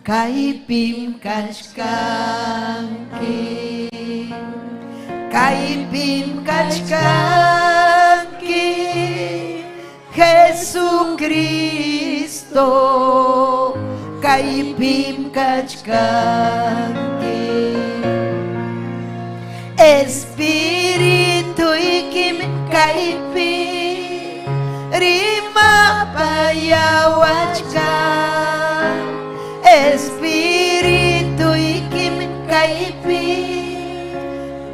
Kaypim kachkanki. Kaypim kachkanki. Jesucristo. Kaypim kachkanki. Espíritu ikim kaypi rimapayawachka. Espíritu ikim kaypi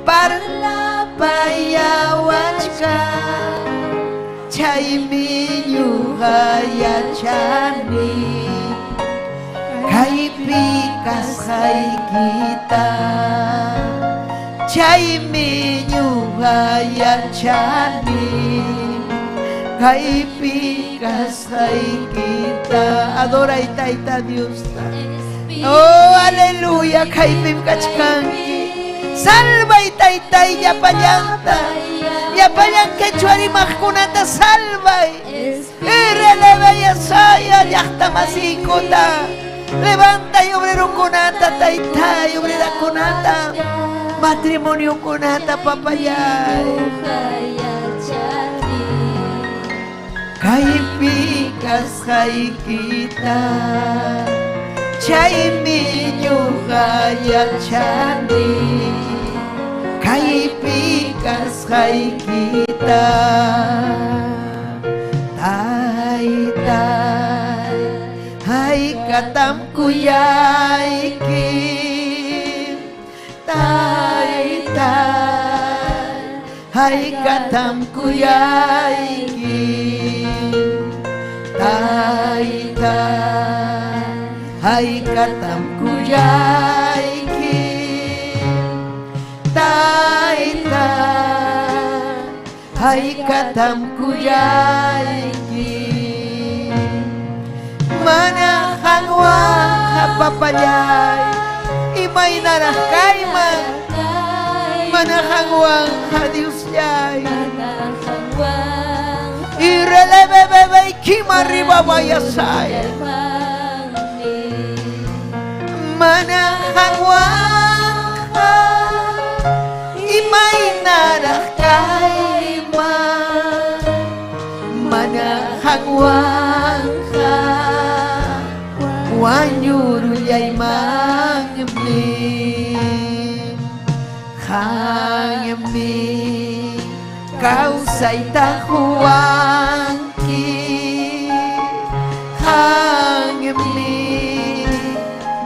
parlapayawachka. Chaymi ñuqa yachani kaypi kasqaykita. Chaymi ñuqa yachani kaypi kasqaykita. Adoray Tayta Diosta. Oh, aleluya, kaypim kachkanki. Salvay Taytay llapallanta. Llapallan quechua rimaqkunata salvay. Releva yasaya llaqta masiykuta. Levantay obrerokunata, taytay, obrerakunata. Matrimoniokunata, papayay. Kaypi kasqaykita. Chaymi ñuqa yachani kaypi kasqaykita. Taytay, haykatam kuyayki. Taytay, haykatam kuyayki. Taytay, haykatam kuyayki. Taytay, haykatam kuyayki. Mana qanwanqa papallay, imaynaraq kayman. Mana qanwanqa Diosllay. Y releve bebé kima arriba vayasay. Mana qanwanqa imaynaraq kayman. Mana qanwanqa wañurullaymanmi. Qanmi kawsayta quwanki. Qanmi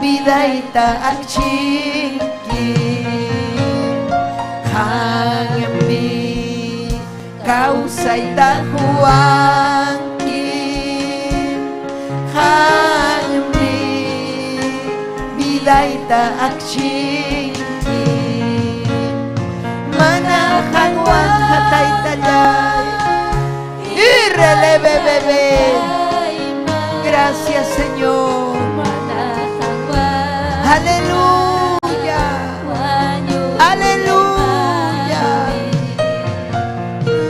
vidayta akchinki. Qanmi kawsayta quwanki. Qanmi vidayta akchinki. Mana qanwanqa taytallay. Y releve bebé. Gracias, Señor. Aleluya. Aleluya.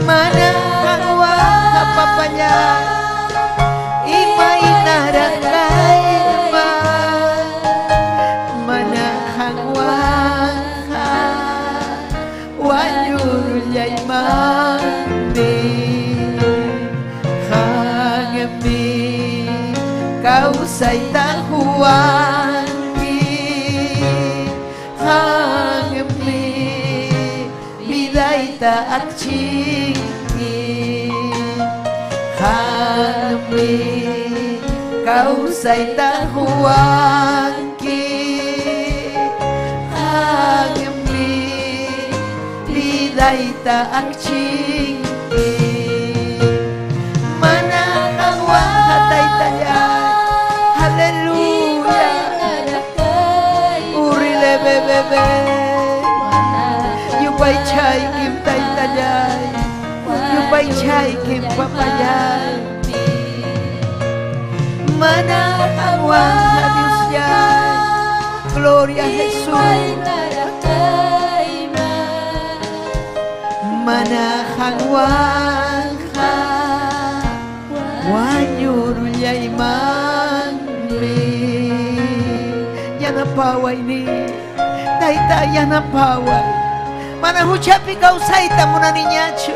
Mana qanwanqa papallay. Imaynaraq kayman. Mana qanwanqa wañurullaymanmi. Qanmi kawsayta quwanki. Qanmi vidayta akchinki. Qanmi kawsayta quwanki. Qanmi vidayta akchinki. Mana qanwanqa taytallay. Aleluya. Urile bebé. Yupaychaykim taytallay. Yupaychaykim papallay. Mana qanwanqa Diosllay. Gloria a Jesús. Mana qanwanqa wañurullaymanmi. yanapaway ni. Tayta yanapaway. Mana huchapi kawsayta munaniñachu.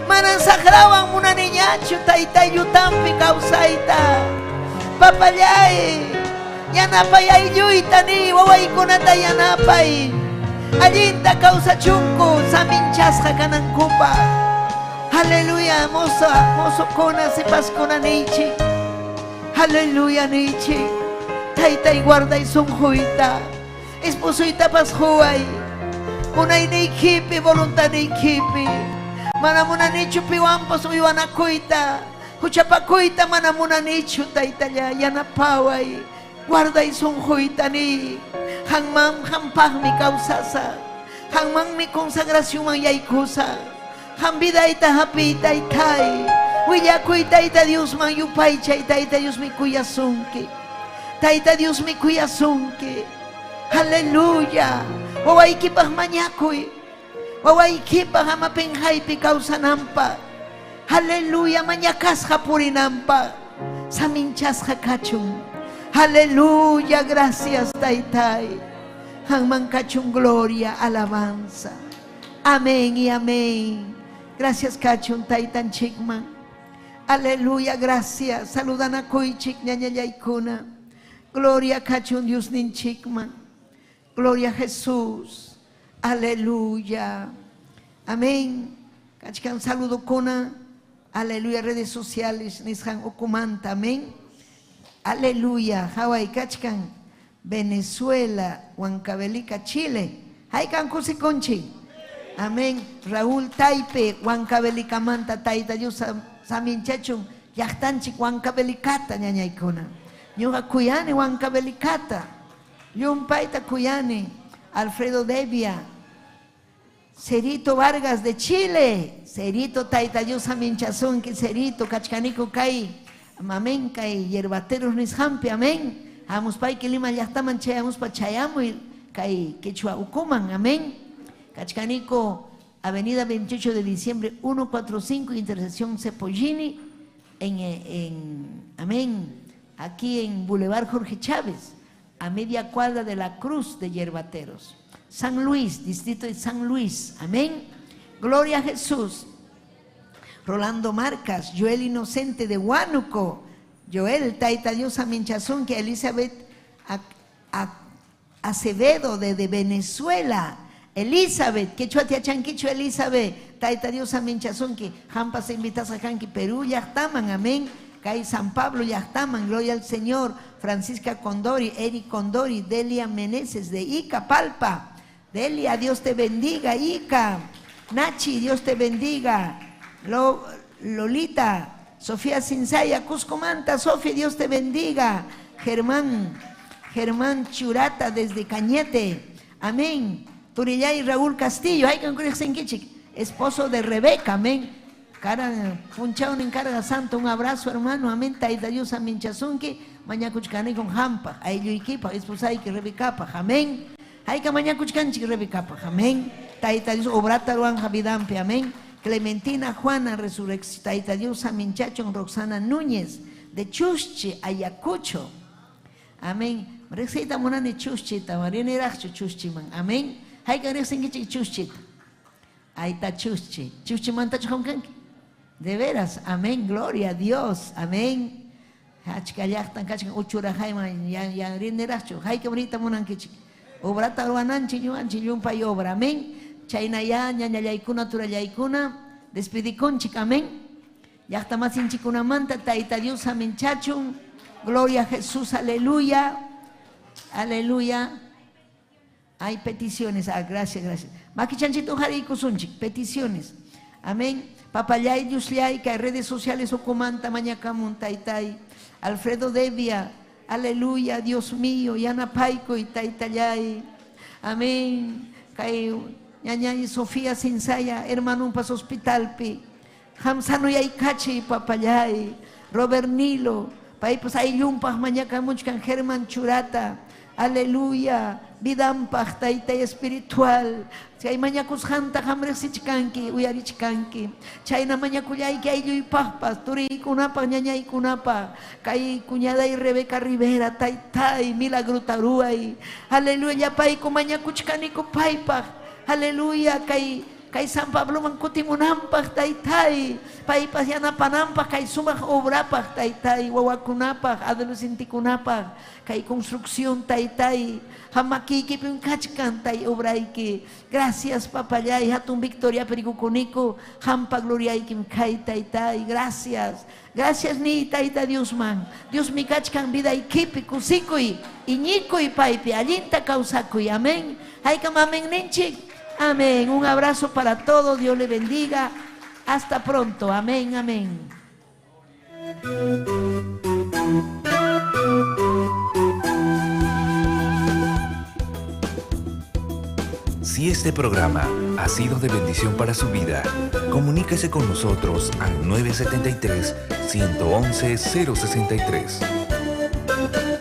Mana saqrawan munaniñachu tayta llutampi kawsayta. Papallay, yanapay aylluyta ni wawaykunata yanapay. Allinta kawsachunku saminchasqa kanankupaq. Aleluya, moza, mozokuna, sipaskuna niychik. Aleluya niychik. Taytay guarday sunquyta. Esposuytapas quway. Munayniykipi, voluntadniykipi. Mana munanichu piwanpas uywanakuyta. Huchapakuyta mana munanichu, taytalla, yanapaway. Guarday sunquyta ni. Qanman qampaqmi kawsasaq. Qanmanmi consagracionman yaykusaq. Qam vidayta hapiy, taytay. Willakuy Tayta Diosman yupaychay, Tayta Diosmi kuyasunki. Tayta Diosmi kuyasunki. Aleluya. Wawaykipaq mañakuy. Wawaykipaq ama penqaypi kawsananpaq. Aleluya, mañakasqa purinanpaq. Saminchasqa kachun. Aleluya, gracias taytay. Qanman kachun gloria, alabanza. Amén y amén. Gracias kachun taytanchikman. Aleluya, gracias. Saludanakuychik ñañallaykuna. Gloria kachun Diosninchikman. Gloria a Jesús. Aleluya. Amén. Kachkan saludokuna. Aleluya, redes sociales nisqan ukumanta. Amén. Aleluya. Haway kachkan. Venezuela, Huancavelica, Chile. Haykan kusikunchik. Amén. Raúl Taipe, Huancavelicamanta, Tayta Dios saminchachun, llaqtanchik Huancavelicata ñañaykuna. Ñuqa kuyani Huancavelicata. Llumpayta kuyani. Alfredo Devia. Cerito Vargas de Chile. Cerito Tayta Dios saminchasunki, Cerito kachkaniku kay. Amén, kay yerbateros nisqampi, amén. Hamuspayki Lima llaqtaman chayamuspa chayamuy kay Quechua ukuman, amén. Kachkaniku, Avenida 28 de diciembre, 145, intersección Cepollini, amén, aquí en Boulevard Jorge Chávez, a media cuadra de la Cruz de Yerbateros. San Luis, distrito de San Luis, amén. Gloria a Jesús. Rolando Marcas, Joel Inocente de Huánuco, Joel, Taita Dios Aminchazunque, Elizabeth Acevedo de Venezuela, Elizabeth, quechua tiachanquichu Elizabeth, Taita Dios Aminchazunque, Jampas invitas a Janqui, Perú, Yachtaman, amén. Kay San Pablo, Yachtaman, gloria al Señor. Francisca Condori, Eric Condori, Delia Meneses de Ica, Palpa. Delia, Dios te bendiga, Ica. Nachi, Dios te bendiga. Lolita, Sofía Cinsaya, Cusco Manta, Sofía, Dios te bendiga. Germán Churata desde Cañete, amén. Turillay Raúl Castillo, ay, con esposo de Rebeca, amén. Cara, punchao en carga santo, un abrazo hermano, amén. Taita Dios, amén, chasunki, mañakuchkani con jampa, aylluykipa, esposayki Rebecapa, amén. Hayka mañakuchkanchik Rebecapa, amén. Taita Dios, obrata ruan javidampi, amén. Clementina Juana, resurrección, Taita Dios, amén, chachon, Roxana Núñez, de Chuschi, Ayacucho, amén. Receta monani Chuschita, Mariana Iracho Chuschiman, amén. Hayka recen Chuschita, ahí está Chuschi, Chuschi manta chonkanki. De veras, amén, gloria a Dios, amén. Hachka llaqtan kachkan uchura hayman ya ya rinerachu, hayka bonita munankichik. Obrata ruananchi ñuanchi llumpay obra, amén. Chayna ya ñañallaykuna turallaykuna despidikunchik, amén. Llaqta masinchikunamanta Tayta Dios amén chachun. Gloria a Jesús, aleluya. Aleluya. Hay peticiones, ah, gracias, gracias. Makichanchito harikusunchik, peticiones. Amén. Papayay, Diosllay, que hay redes sociales okumanta, mañakamun, taytay. Alfredo Devia, aleluya, Dios mío, Yana Paico y taytayay. Amén. Kay ñañay Sofía Sinsaya, hermano un paso hospitalpi. Hamsano yaykachi, papayay. Robert Nilo, pay pues ay yumpaj mañakamuchkan, Germán Churata. Aleluya. Vidanpaq taytay espiritual. Chay mañakusqanta qam riqsichkanki, uyarichkanki. Chayna mañakullayki aylluypaqpas, turiykunapaq, ñañaykunapaq. Kay cuñaday Rebeca Rivera, taytay, milagrota ruway. Aleluya, llapayku mañakuchkaniku paypaq. Aleluya, kay kay San Pabloman kutimunanpaq taytay, paypas yanapananpaq kay sumaq obrapaq taytay, wawakunapaq, adolescentikunapaq, kay construcción taytay, hamakiykipim kachkan tay obrayki. Gracias papallay, hatun victoria perikukuniku, hampa gloriaykim kay taytay, gracias. Gracias ni tayta Diosman. Diosmi kachkan vidaykipi kusikuy, iñikuy paypi, allinta kawsakuy. Amén. Haykam amén ninchik. Amén. Un abrazo para todos. Dios le bendiga. Hasta pronto. Amén, amén. Si este programa ha sido de bendición para su vida, comuníquese con nosotros al 973-111-063.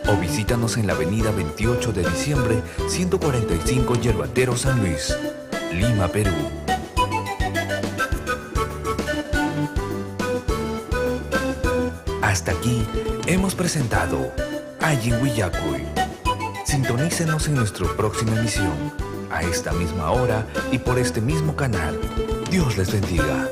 O visítanos en la avenida 28 de diciembre, 145 Yerbatero San Luis, Lima, Perú. Hasta aquí hemos presentado Allin Willakuy. Sintonícenos en nuestra próxima emisión, a esta misma hora y por este mismo canal. Dios les bendiga.